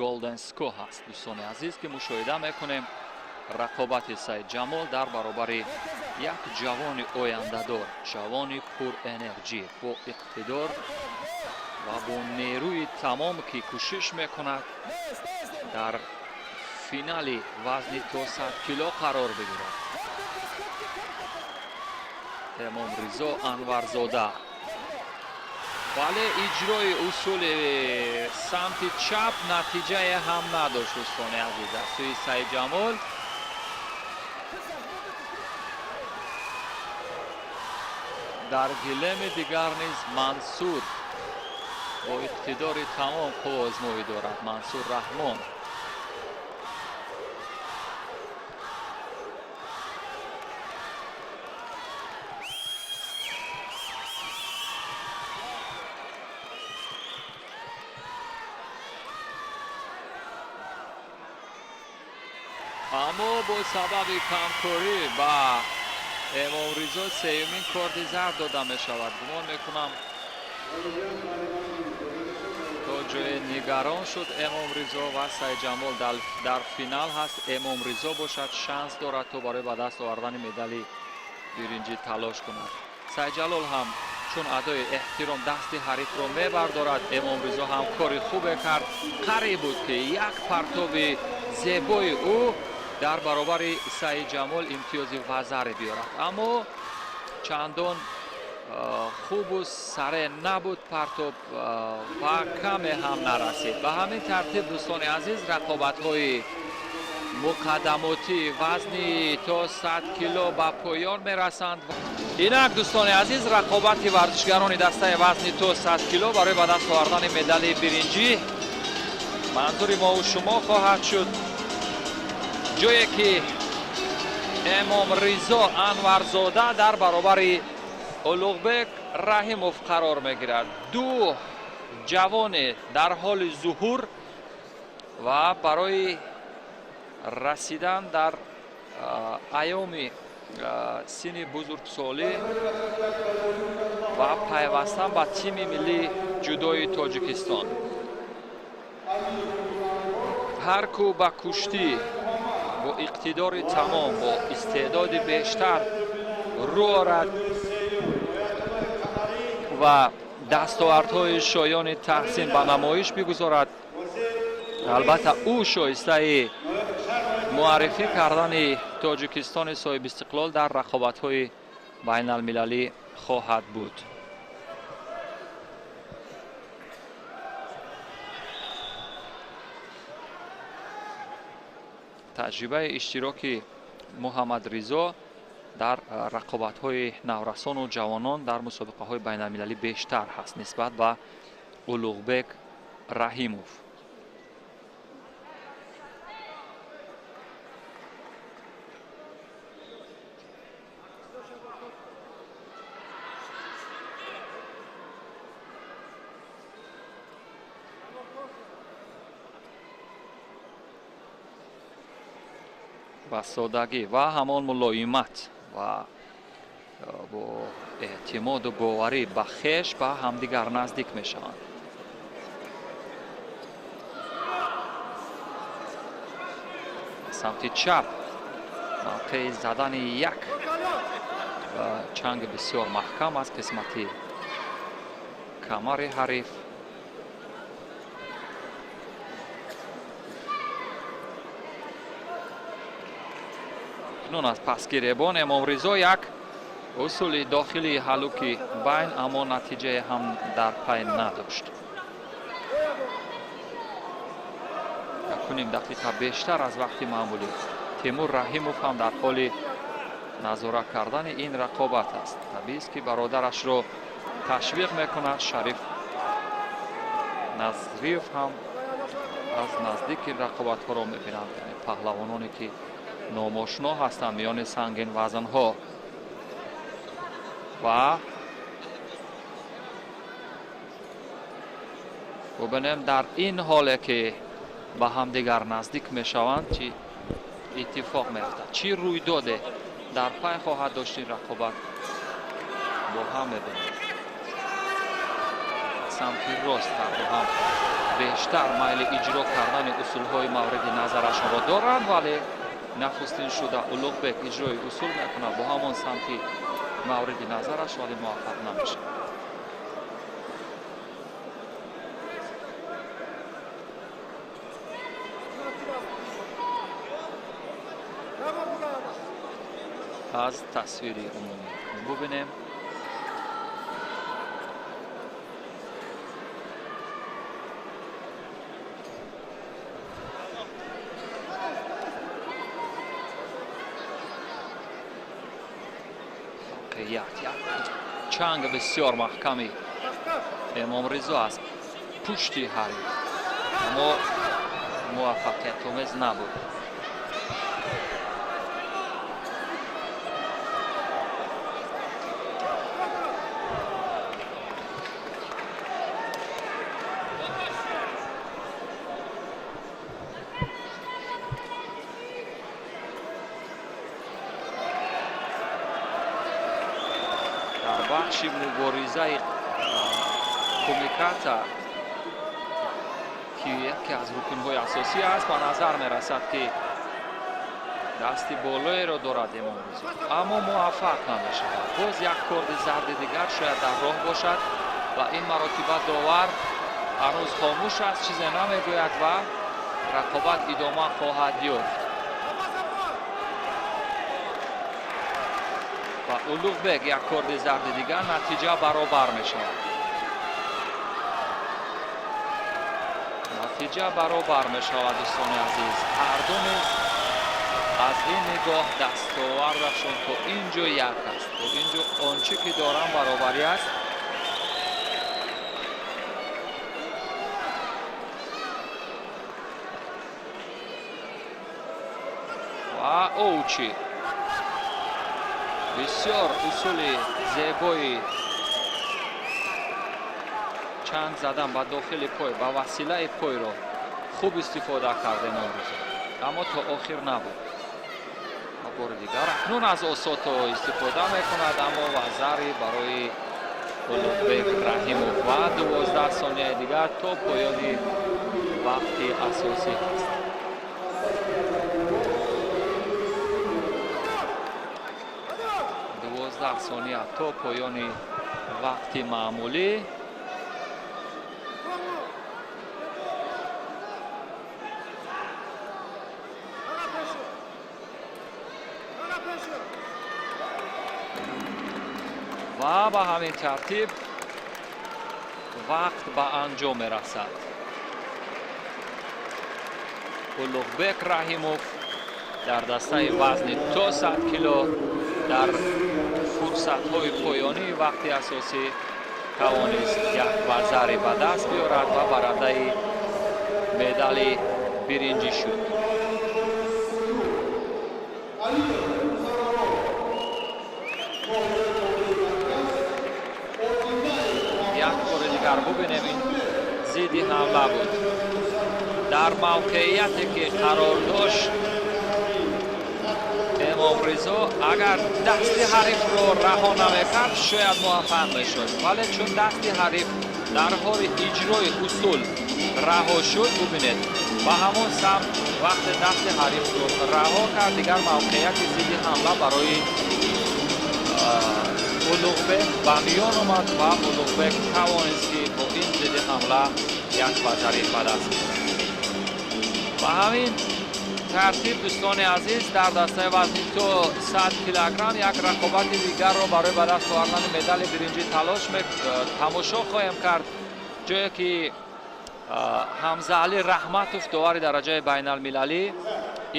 Голден Ско ҳаст, дӯстони азиз, ки мушоҳида мекунем рақобати Саидҷамол дар баробари як ҷавони ояндадор, ҷавони пурэнерҷӣ, бо иқтидор ва бо нерӯи тамом, ки кӯшиш мекунад дар финали вазни то 100 кило қарор бигирад. Эмомризо Анварзода, бале, иҷрои усули самти чап натиҷае ҳам надошт, дӯстони азиз, аз сӯи Саидҷамол. Дар гилеми дигар низ Мансур бо иқтидори тамом қувваозмоӣ дорад, Мансур Раҳмон. Аммо бо сабаби камкорӣ ба Эмомризо сеюмин корти зард дода мешавад. Гумон мекунам, то ҷое нигарон шуд Эмомризо ва Саидҷамол дар финал ҳаст. Эмомризо бошад, шанс дорад, то барои ба даст овардани медали биринҷӣ талош кунад. Саидҷалол ҳам чун адои эҳтиром дасти ҳарифро мебардорад. Эмомризо ҳам кори хубе кард, қариб буд, ки як партоби зебои ӯ дар баробари Саидҷамол имтиёзи вазаре биёрад, аммо чандон хубу саре набуд партоб ва каме ҳам нарасид. Ба ҳамин тартиб, дӯстони азиз, рақобатҳои муқаддамотии вазни то 100 кило ба поён мерасанд. Инак, дӯстони азиз, рақобати варзишгарони дастаи вазни то 100 кило барои ба даст овардани медали биринҷӣ манзури мову шумо хоҳад шуд, ҷое ки Эмомризо Анварзода дар баробари Улуғбек Раҳимов қарор мегирад. Ду ҷавоне дар ҳоли зуҳур ва барои расидан дар айёми синни бузургсолӣ ва пайвастан ба тими миллии ҷудои Тоҷикистон. Ҳар кӯ ба куштӣ бо иқтидори тамом, бо истеъдоди бештар рӯ орад ва дастовардҳои шоёни таҳсин ба намоиш бигузорад, албатта, ӯ шоистаи муаррифӣ кардани Тоҷикистони соҳибистиқлол дар рақобатҳои байналмилалӣ хоҳад буд. Таҷрибаи иштироки Муҳаммадризо дар рақобатҳои наврасону ҷавонон дар мусобиқаҳои байналмилалӣ бештар ҳаст нисбат ба Улуғбек Раҳимов. Ба содагӣ ва ҳамон мулоимат ва бо эътимоду боварӣ ба хеш ба ҳамдигар наздик мешаванд. Самти чап Мавқеи задани як чанг бисёр маҳкам аз қисмати камари ҳариф. Акнун аз пасгиребон Эмомризо як усули дохилии ҳалуки байн, аммо натиҷае ҳам дар пай надошт. Якуним дақиқа бештар аз вақти маъмулӣ. Тимур Раҳимов ҳам дар ҳоли назора кардани ин рақобат аст. Табиист, ки бародарашро ташвиқ мекунад. Шариф Назриев ҳам аз наздик ин рақобатҳоро мебинанд, яъне паҳлавононе, ки номошно ҳастанд миёни сангинвазнҳо. Ва бубинем, дар ин ҳоле ки ба ҳамдигар наздик мешаванд, чӣ иттифоқ меафтад, чӣ рӯйдоде дар пай хоҳад дошт ин рақобат, бо ҳам мебинем. Самти рост ҳарду ҳам бештар майли иҷро кардани усулҳои мавриди назарашонро доранд, вале нахустин шуда Улуғбек иҷрои усул мекунад бо ҳамон самти мавриди назараш, вале муваффақ намешавад. Аз тасвири умумӣ бубинем. Як чанг бисёр маҳками Эмомризо аз пушти ҳариф, аммо муваффақиятомез набуд. Бахши муборизаи кумиката, ки яке аз рукнҳои асосӣ аст, ба назар мерасад, ки дасти болоеро дорад Эмомризо, аммо муваффақ намешавад. Боз як корди зарди дигар шояд дар роҳ бошад ва ин маротиба довар ҳанӯз хомӯш аст, чизе намегӯяд ва рақобат идома хоҳад ёфт. Ва Улуғбек як корди зарди дигар, натиҷа баробар мешавад. Натиҷа баробар мешавад, дӯстони азиз. Ҳарду низ аз ин нигоҳ дастовардашон то ин ҷо як аст, то ин ҷо он чӣ ки дорам баробарӣ аст. Ва оучи бисёр усули зебои чанг задан ба дохили пой, ба василаи пойро хуб истифода кард Эмомризо, аммо то охир набуд. Ва бори дигар акнун аз осото истифода мекунад, аммо вазари барои Улуғбек Раҳимов ва 12 сонияи дигар то поёни вақти асосӣ ҳаст. 12 сония то поёни вақти маъмулӣ. Ва ба ҳамин тартиб вақт ба анҷом мерасад. Улуғбек Раҳимов дар дастаи вазни то 100 кило дар фурсатҳои поёнии вақти асосӣ тавонист як вазари ба даст биёрад ва барандаи медали биринҷӣ шуд. Як бори дигар бубинем, ин зидди ҳамла буд. Дар мавқеияте ки қарор дошт Эмомризо, агар дасти ҳарифро раҳо намекард, шояд муваффақ мешуд, вале чун дасти ҳариф дар ҳоли иҷрои усул раҳо шуд, бубинед, Ба ҳамон самт вақте дасти ҳарифро раҳо кард, дигар мавқеияти зидди ҳамла барои Улуғбек ба миён омад ва Улуғбек тавонист, ки бо ин зидди ҳамла як вазари ба даст биёрад. Ба ҳамин тартиб, дӯстони азиз, дар дастаи вазни то 100 килограмм як рақобати дигарро барои ба даст овардани медали биринҷӣ талош тамошо хоҳем кард, ҷое ки Ҳамзаалӣ Раҳматов, довари дараҷаи байналмилалӣ,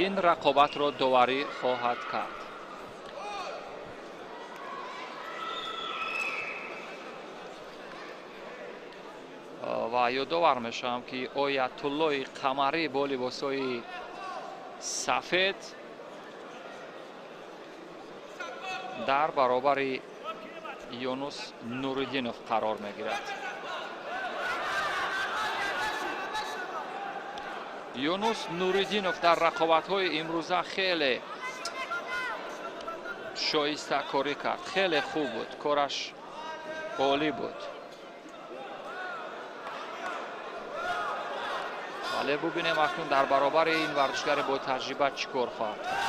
ин рақобатро доварӣ хоҳад кард. Ва ёдовар мешавам, ки Оятуллои Қамарӣ бо либосҳои сафед дар баробари Юнус Нуриддинов қарор мегирад. Юнус Нуриддинов дар рақобатҳои имрӯза хеле шоистакорӣ кард, хеле хуб буд, кораш олӣ буд. Вале бубинем, акнун дар баробари ин варзишгари бо таҷриба чӣ кор хоҳад кард.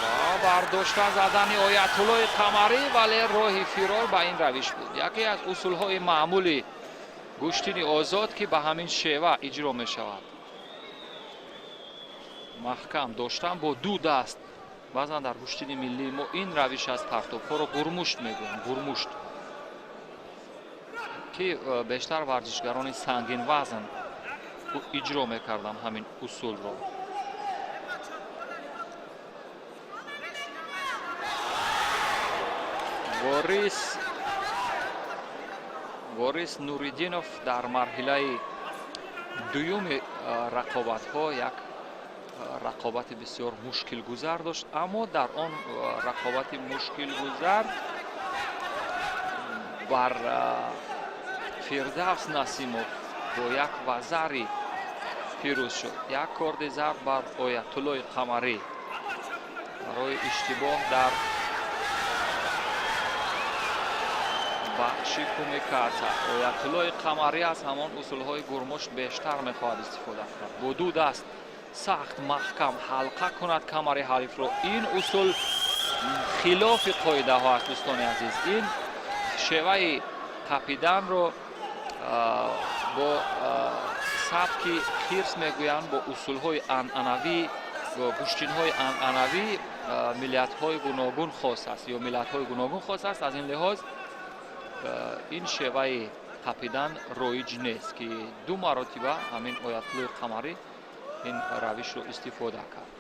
Ва бардошта задани Оятуллои Қамарӣ, вале роҳи фирор ба ин равиш буд. Яке аз усулҳои маъмули гӯштини озод, ки ба ҳамин шева иҷро мешавад. Маҳкам доштан бо ду даст. Баъзан дар гӯштини миллии мо ин равиш аз партобҳоро гурмушт мегӯянд, гурмушт, ки бештар варзишгарони сангинвазн иҷро мекарданд ҳамин усулро. Ворис Нуриддинов дар марҳилаи дуюми рақобатҳо як рақобати бисёр мушкилгузар дошт, аммо дар он рақобати мушкилгузар бар Фирдавс Насимов бо як вазари пирӯз шуд. Як корди зарб бар Оятуллои Қамарӣ барои иштибоҳ дар бахши кумиката. Оятуллои Қамарӣ аз ҳамон усулҳои гурмушт бештар мехоҳад истифода кунад. Бо ду даст сахт маҳкам ҳалқа кунад камари ҳарифро. Ин усул хилофи қоидаҳо аст, дӯстони азиз. Ин шеваи қапиданро бо сабки хирс мегӯянд, бо усулҳои анъанавӣ, бо гӯштинҳои анъанавӣ миллиятҳои гуногун хос аст ё миллатҳои гуногун хос аст. Аз ин лиҳоз ин шеваи қапидан роиҷ нест, ки ду маротиба ҳамин Оятуллои Қамарӣ ин равишро истифода кард.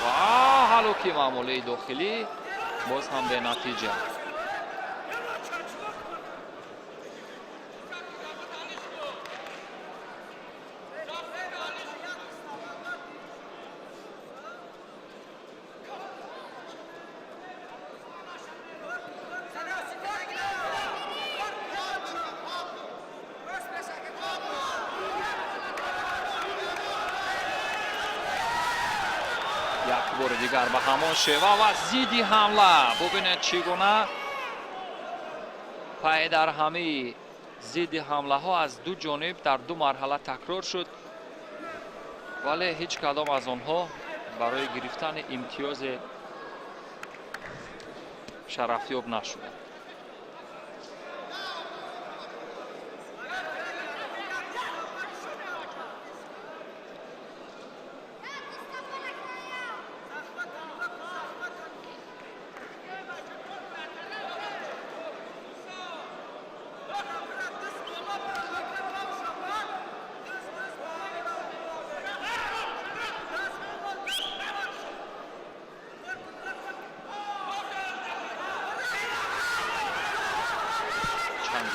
Ва ҳалуки маъмулии дохилӣ боз ҳам бенатиҷа. Як бори дигар ба ҳамон шева ва зидди ҳамла. Бубинед, чӣ гуна пайдарҳамии зидди ҳамлаҳо аз ду ҷониб дар ду марҳала такрор шуд, вале ҳеҷ кадом аз онҳо барои гирифтани имтиёзе шарафёб нашуданд.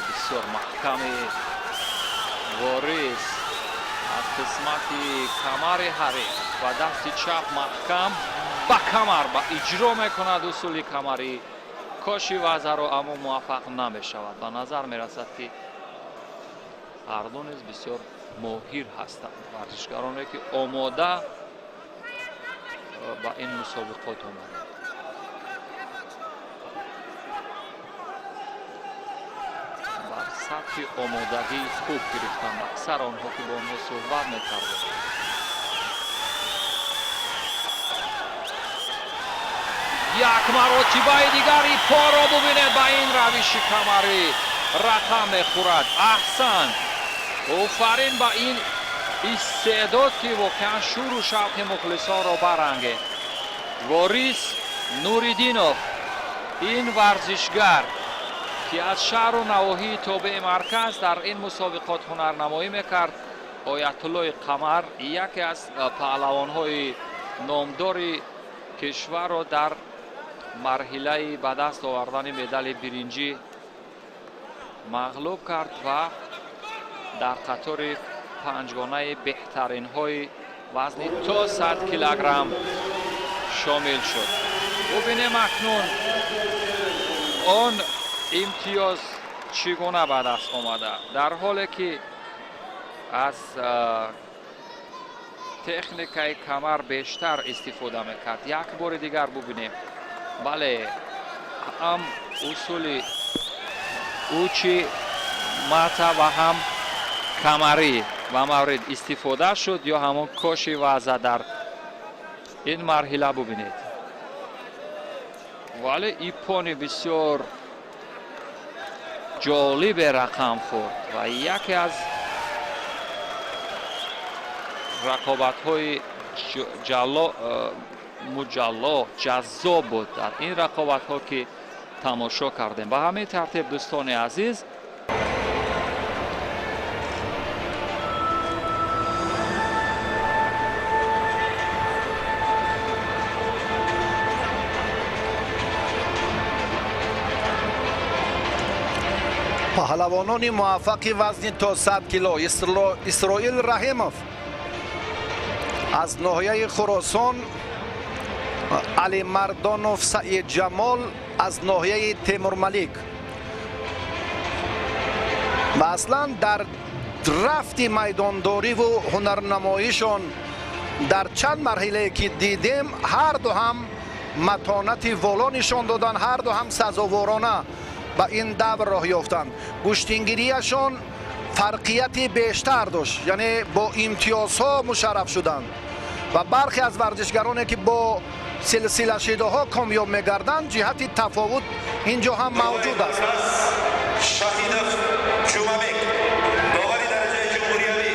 Бисёр маҳками Ворис аз қисмати камари ҳариф ба дасти чап маҳкам ба камар ба иҷро мекунад усули камарӣ коши вазаро, аммо муваффақ намешавад. Ба назар мерасад, ки ҳарду низ бисёр моҳир ҳастанд, варзишгароне ки омода ба ин мусобиқот омаданд. Сатҳи омодагии хуб гирифтанд аксар онҳо, ки бо онҳо суҳбат мекардем. Як маротибаи дигар иппонро бубинед, ба ин равиши камарӣ рақам мехӯрад. Аҳсан, офарин ба ин истеъдод, ки воқеан шӯру шавқи мухлисонро барангехт. Ворис Нуриддинов, ин варзишгар, ки аз шаҳру навоҳии тобеи марказ дар ин мусобиқот ҳунарнамоӣ мекард, Оятуллои Қамар, яке аз паҳлавонҳои номдори кишварро дар марҳилаи ба даст овардани медали биринҷӣ мағлуб кард ва дар қатори панҷгонаи беҳтаринҳои вазни то 100 килограмм шомил шуд. Бубинем акнун, он имтиёз чӣ гуна ба даст омада, дар ҳоле ки аз техникаи камар бештар истифода мекард. Як бори дигар бубинем. Бале, ҳам усули учи мата ва ҳам камарӣ ба маврид истифода шуд ё ҳамон коши ваза дар ин марҳила бубинед. Вале иппони бисёр ҷолибе рақам хӯрд ва яке аз рақобатҳои ҷалло муҷалло ҷаззоб буд дар ин рақобатҳо, ки тамошо кардем. Ба ҳамин тартиб, дӯстони азиз. Паҳлавонони муваффақи вазни то 100 кило: Исроил Раҳимов аз ноҳияи Хуросон, Алимардонов Саидҷамол аз ноҳияи Темурмалик. Ва аслан дар рафти майдондориву ҳунарнамоишон дар чанд марҳилае ки дидем, ҳарду ҳам матонати воло нишон доданд, ҳарду ҳам сазоворона ба ин давр роҳ ёфтанд. Гӯштингирияшон фарқияти бештар дошт, яъне бо имтиёзҳо мушарраф шуданд ва бархе аз варзишгароне, ки бо силсилашидаҳо комёб мегарданд, ҷиҳати тафовут ин ҷо ҳам мавҷуд аст. Шоҳидов Ҷумъабек, довари дараҷаи ҷумҳуриявӣ.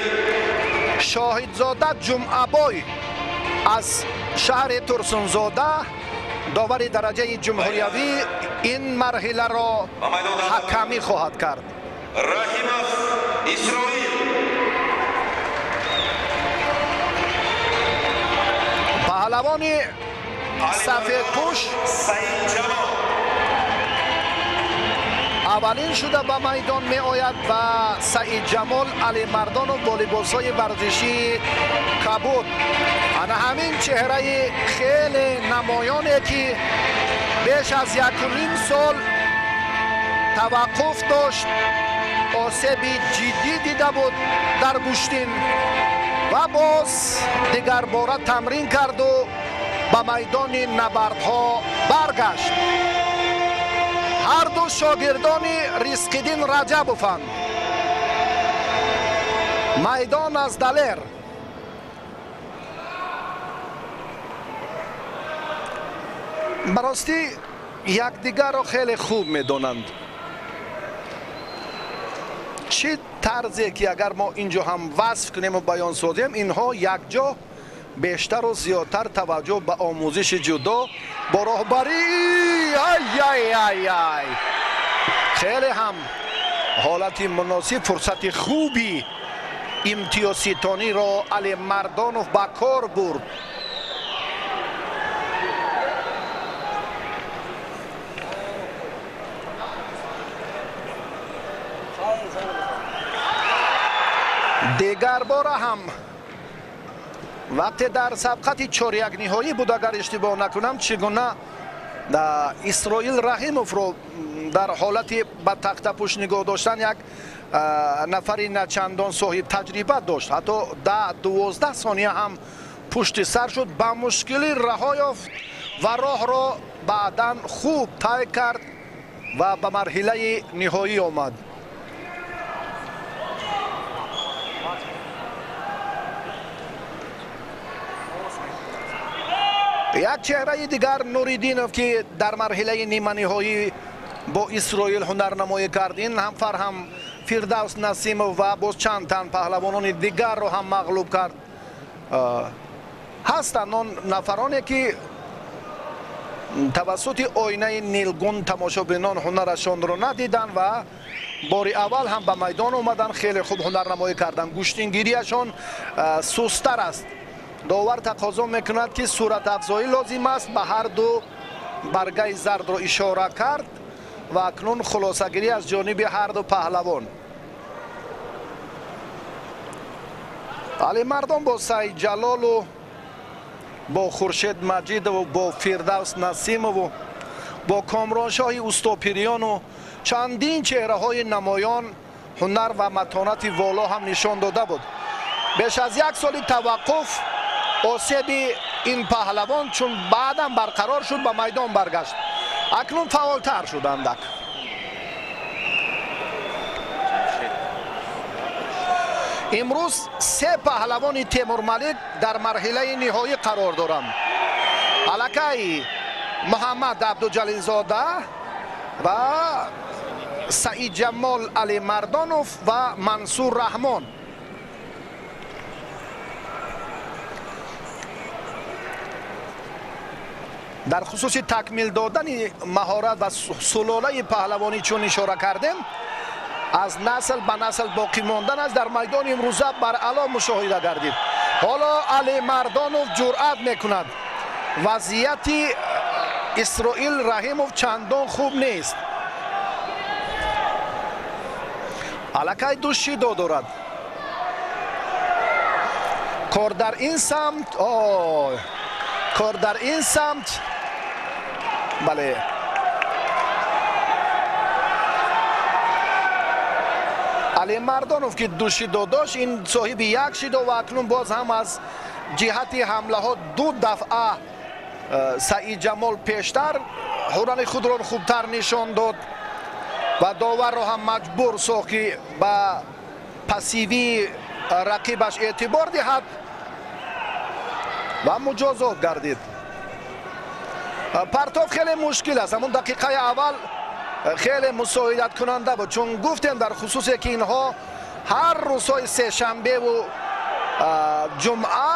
Шоҳидзода Ҷумъабой аз шаҳри Турсунзода, довари дараҷаи ҷумҳуриявӣ, ин марҳиларо ҳакамӣ хоҳад кард. Раҳимов Исроил. Паҳлавони сафедпӯш Саидҷамол аввалин шуда ба майдон меояд ва Саидҷамол Алимардонов бо либосҳои варзишии кабуд, ана ҳамин чеҳраи хеле намоёне, ки беш аз 1,5 сол таваққуф дошт, осеби ҷиддӣ дида буд дар гӯштин ва боз дигарбора тамрин карду ба майдони набардҳо баргашт. Ҳарду шогирдони Ризқиддин Раҷабованд. Майдон аз Далер. Ба ростӣ, якдигарро хеле хуб медонанд. Чӣ тарзе ки агар мо ин ҷо ҳам васф кунему баён созем, инҳо якҷо бештару зиёдтар таваҷҷӯҳ ба омӯзиши ҷудо бо роҳбарӣ. Ай-ай-ай-ай, хеле ҳам ҳолати муносиб, фурсати хуби имтиёзситониро Алимардонов ба кор бурд. Дигарбора ҳам вақте дар сабқати чорякниҳоӣ буд, агар иштибоҳ накунам, чӣ гуна Исроил Раҳимовро дар ҳолати ба тахтапӯш нигоҳ доштан як нафари начандон соҳиб таҷриба дошт, ҳатто 10-12 сония ҳам пушти сар шуд, ба мушкилӣ раҳо ёфт ва роҳро баъдан хуб тай кард ва ба марҳилаи ниҳоӣ омад. Як чеҳраи дигар Нуриддинов, ки дар марҳилаи ниманиҳоӣ бо Исроил ҳунарнамоӣ кард. Ин ҳамфар ҳам Фирдавс Насимов ва боз чанд тан паҳлавонони дигарро ҳам мағлуб кард. Ҳастанд он нафароне, ки тавассути оинаи нилгун тамошобинон ҳунарашонро надиданд ва бори аввал ҳам ба майдон омаданд, хеле хуб ҳунарнамоӣ карданд. Гӯштингириашон сустар аст. Довар тақозо мекунад, ки суратафзоӣ лозим аст. Ба ҳар ду баргаи зардро ишора кард ва акнун хулосагирӣ аз ҷониби ҳар ду паҳлавон. Алимардон бо Саидҷалолу, бо Хуршед Маҷидову, бо Фирдавс Насимову, бо Комроншоҳи Устопирёну чандин чеҳраҳои намоён ҳунар ва матонати воло ҳам нишон дода буд. Беш аз як соли таваққуф осеби ин паҳлавон чун баъдан барқарор шуд, ба майдон баргашт. Акнун фаъолтар шуд андак. Имрӯз се паҳлавони Темурмалик дар марҳилаи ниҳоӣ қарор доранд. Аллакай Муҳаммад Абдуҷалилзода ва Саидҷамол Алимардонов ва Мансур Раҳмон. Дар хусуси такмил додани маҳорат ва сулолаи паҳлавонӣ чун ишора кардем, аз насл ба насл боқӣ мондан аст. Дар майдони имрӯза баръало мушоҳида гардид. Ҳоло Алимардонов ҷуръат мекунад. Вазъияти Исроил Раҳимов чандон хуб нест. Аллакай ду шидо дорад. Кор дар ин самт, кор дар ин самт, бале. Алимардонов, ки ду шидо дошт, ин соҳиби як шидо ва акнун боз ҳам аз ҷиҳати ҳамлаҳо ду дафъа Саидҷамол пештар ҳунари худро хубтар нишон дод ва доварро ҳам маҷбур сохт, ки ба пассивии рақибаш эътибор диҳад ва муҷозот гардид. Партов хеле мушкил аст. Ҳамун дақиқаи аввал хеле мусоидаткунанда буд, чун гуфтем дар хусусе, ки инҳо ҳар рӯзҳои сешанбеву ҷумъа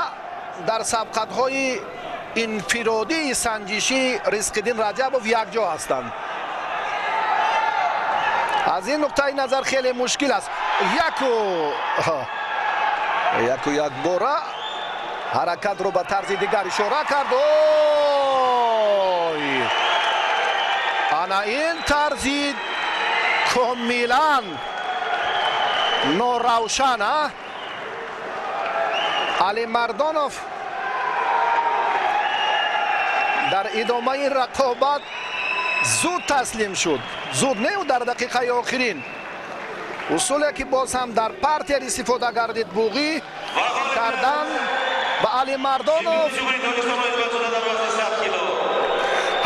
дар сабқатҳои инфиродии санҷишӣ Ризқиддин Раҷабов якҷо ҳастанд. Аз ин нуқтаи назар хеле мушкил аст. Яку якбора ҳаракатро ба тарзи дигар ишора кард. Ой, ана ин тарзи комилан норавшан. Алимардонов дар идомаи рақобат зуд таслим шуд. Зуд не, дар дақиқаи охирин. Усуле, ки боз ҳам дар партер истифода гардид, буғӣ кардан ва Алимардонов.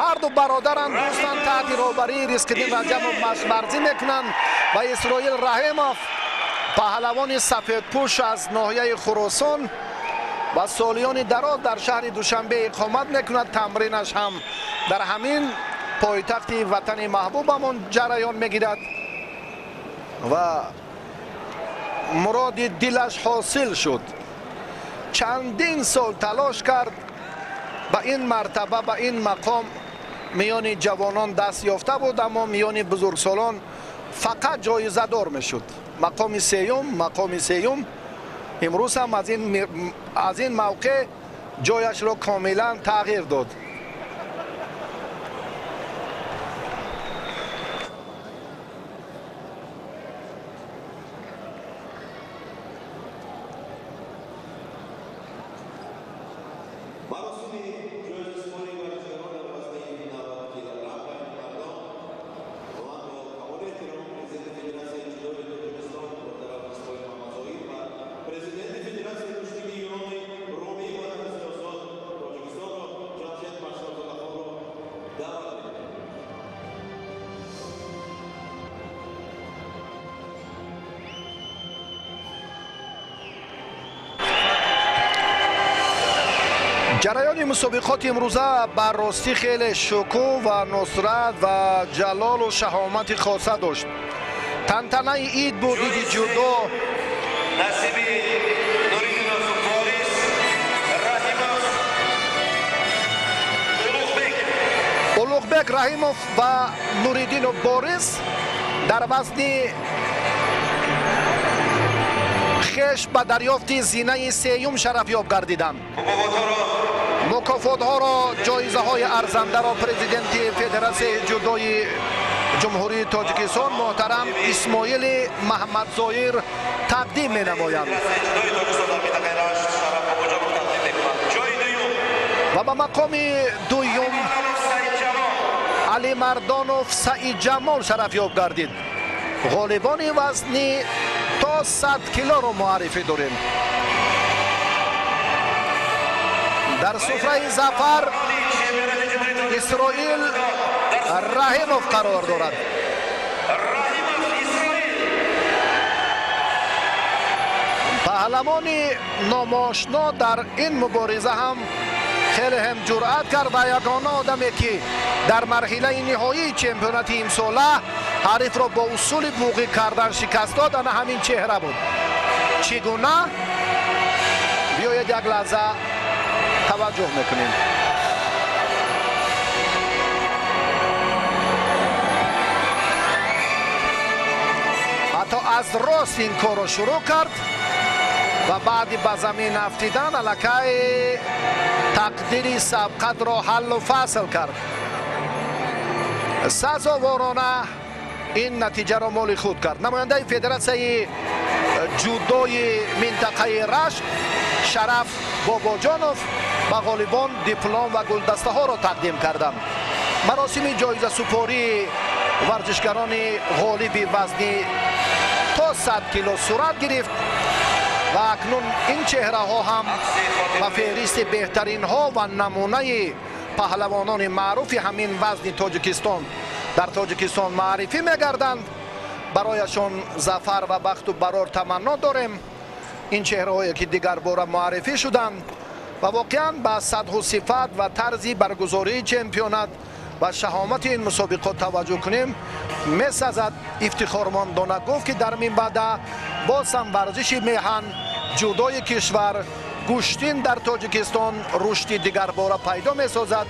Ҳар ду бародаранд, дӯстанд, таҳти роҳбарии Ризқиддин Раҷабов машқварзӣ мекунанд ва Исроил Раҳимов, паҳлавони сафедпӯш аз ноҳияи Хуросон ва солиёни дароз дар шаҳри Душанбе иқомат мекунад. Тамринаш ҳам дар ҳамин пойтахти ватани маҳбубамон ҷараён мегирад ва муроди дилаш ҳосил шуд. Чандин сол талош кард, ба ин мартаба, ба ин мақом миёни ҷавонон даст ёфта буд, аммо миёни бузургсолон фақат ҷоизадор мешуд. Мақоми сеюм, мақоми сеюм. Имрӯз ҳам аз ин мавқеъ ҷояшро комилан тағйир дод. Ҷараёни мусобиқоти имрӯза ба ростӣ хеле шукӯҳ ва нусрат ва ҷалолу шаҳомати хоса дошт. Тантанаи ид буд, иди ҷудо. Насиби Нуриддинов Борис, Раҳимов Улуғбек. Улуғбек Раҳимов ва Нуриддинов Борис дар вазни хеш ба дарёфти зинаи сеюм шарафёб гардиданд. Мукофотҳоро, ҷоизаҳои арзандаро президенти Федератсияи ҷудои Ҷумҳурии Тоҷикистон муҳтарам Исмоили Маҳмадзоир тақдим менамоянд. Ва ба мақоми дуюм Алимардонов Саидҷамол шарафёб гардид. Ғолибони вазни то 100 килоро муаррифӣ дорем. Дар суфраи зафар Исроил Раҳимов қарор дорад. Паҳлавони номошно дар ин мубориза ҳам хеле ҳам ҷуръат кард ва ягона одаме, ки дар марҳилаи ниҳоии чемпионати имсола ҳарифро бо усули буғӣ кардан шикаст дод, ана ҳамин чеҳра буд. Чӣ гуна? Биёед, як лаҳза таваҷҷӯҳ мекунем. Ҳатто аз рост ин корро шурӯъ кард ва баъди ба замин афтидан аллакай тақдири сабқатро ҳаллу фасл кард. Сазоворона ин натиҷаро моли худ кард. Намояндаи Федератсияи ҷудои минтақаи Рашт Шараф Бобоҷонов ба ғолибон диплом ва гулдастаҳоро тақдим карданд. Маросими ҷоизасупории варзишгарони ғолиби вазни то 100 кило сурат гирифт ва акнун ин чеҳраҳо ҳам ба феҳристи беҳтаринҳо ва намунаи паҳлавонони маъруфи ҳамин вазни Тоҷикистон дар Тоҷикистон маърифӣ мегарданд. Барояшон зафар ва бахту барор таманно дорем. Ин чеҳраҳое, ки дигарбора муаррифӣ шуданд ва воқеан ба сатҳу сифат ва тарзи баргузории чемпионат ва шаҳомати ин мусобиқот таваҷҷӯҳ кунем, месазад ифтихормондона гуфт, ки дар минбаъда боз ҳам варзиши меҳан, ҷудои кишвар, гӯштин дар Тоҷикистон рушди дигарбора пайдо месозад.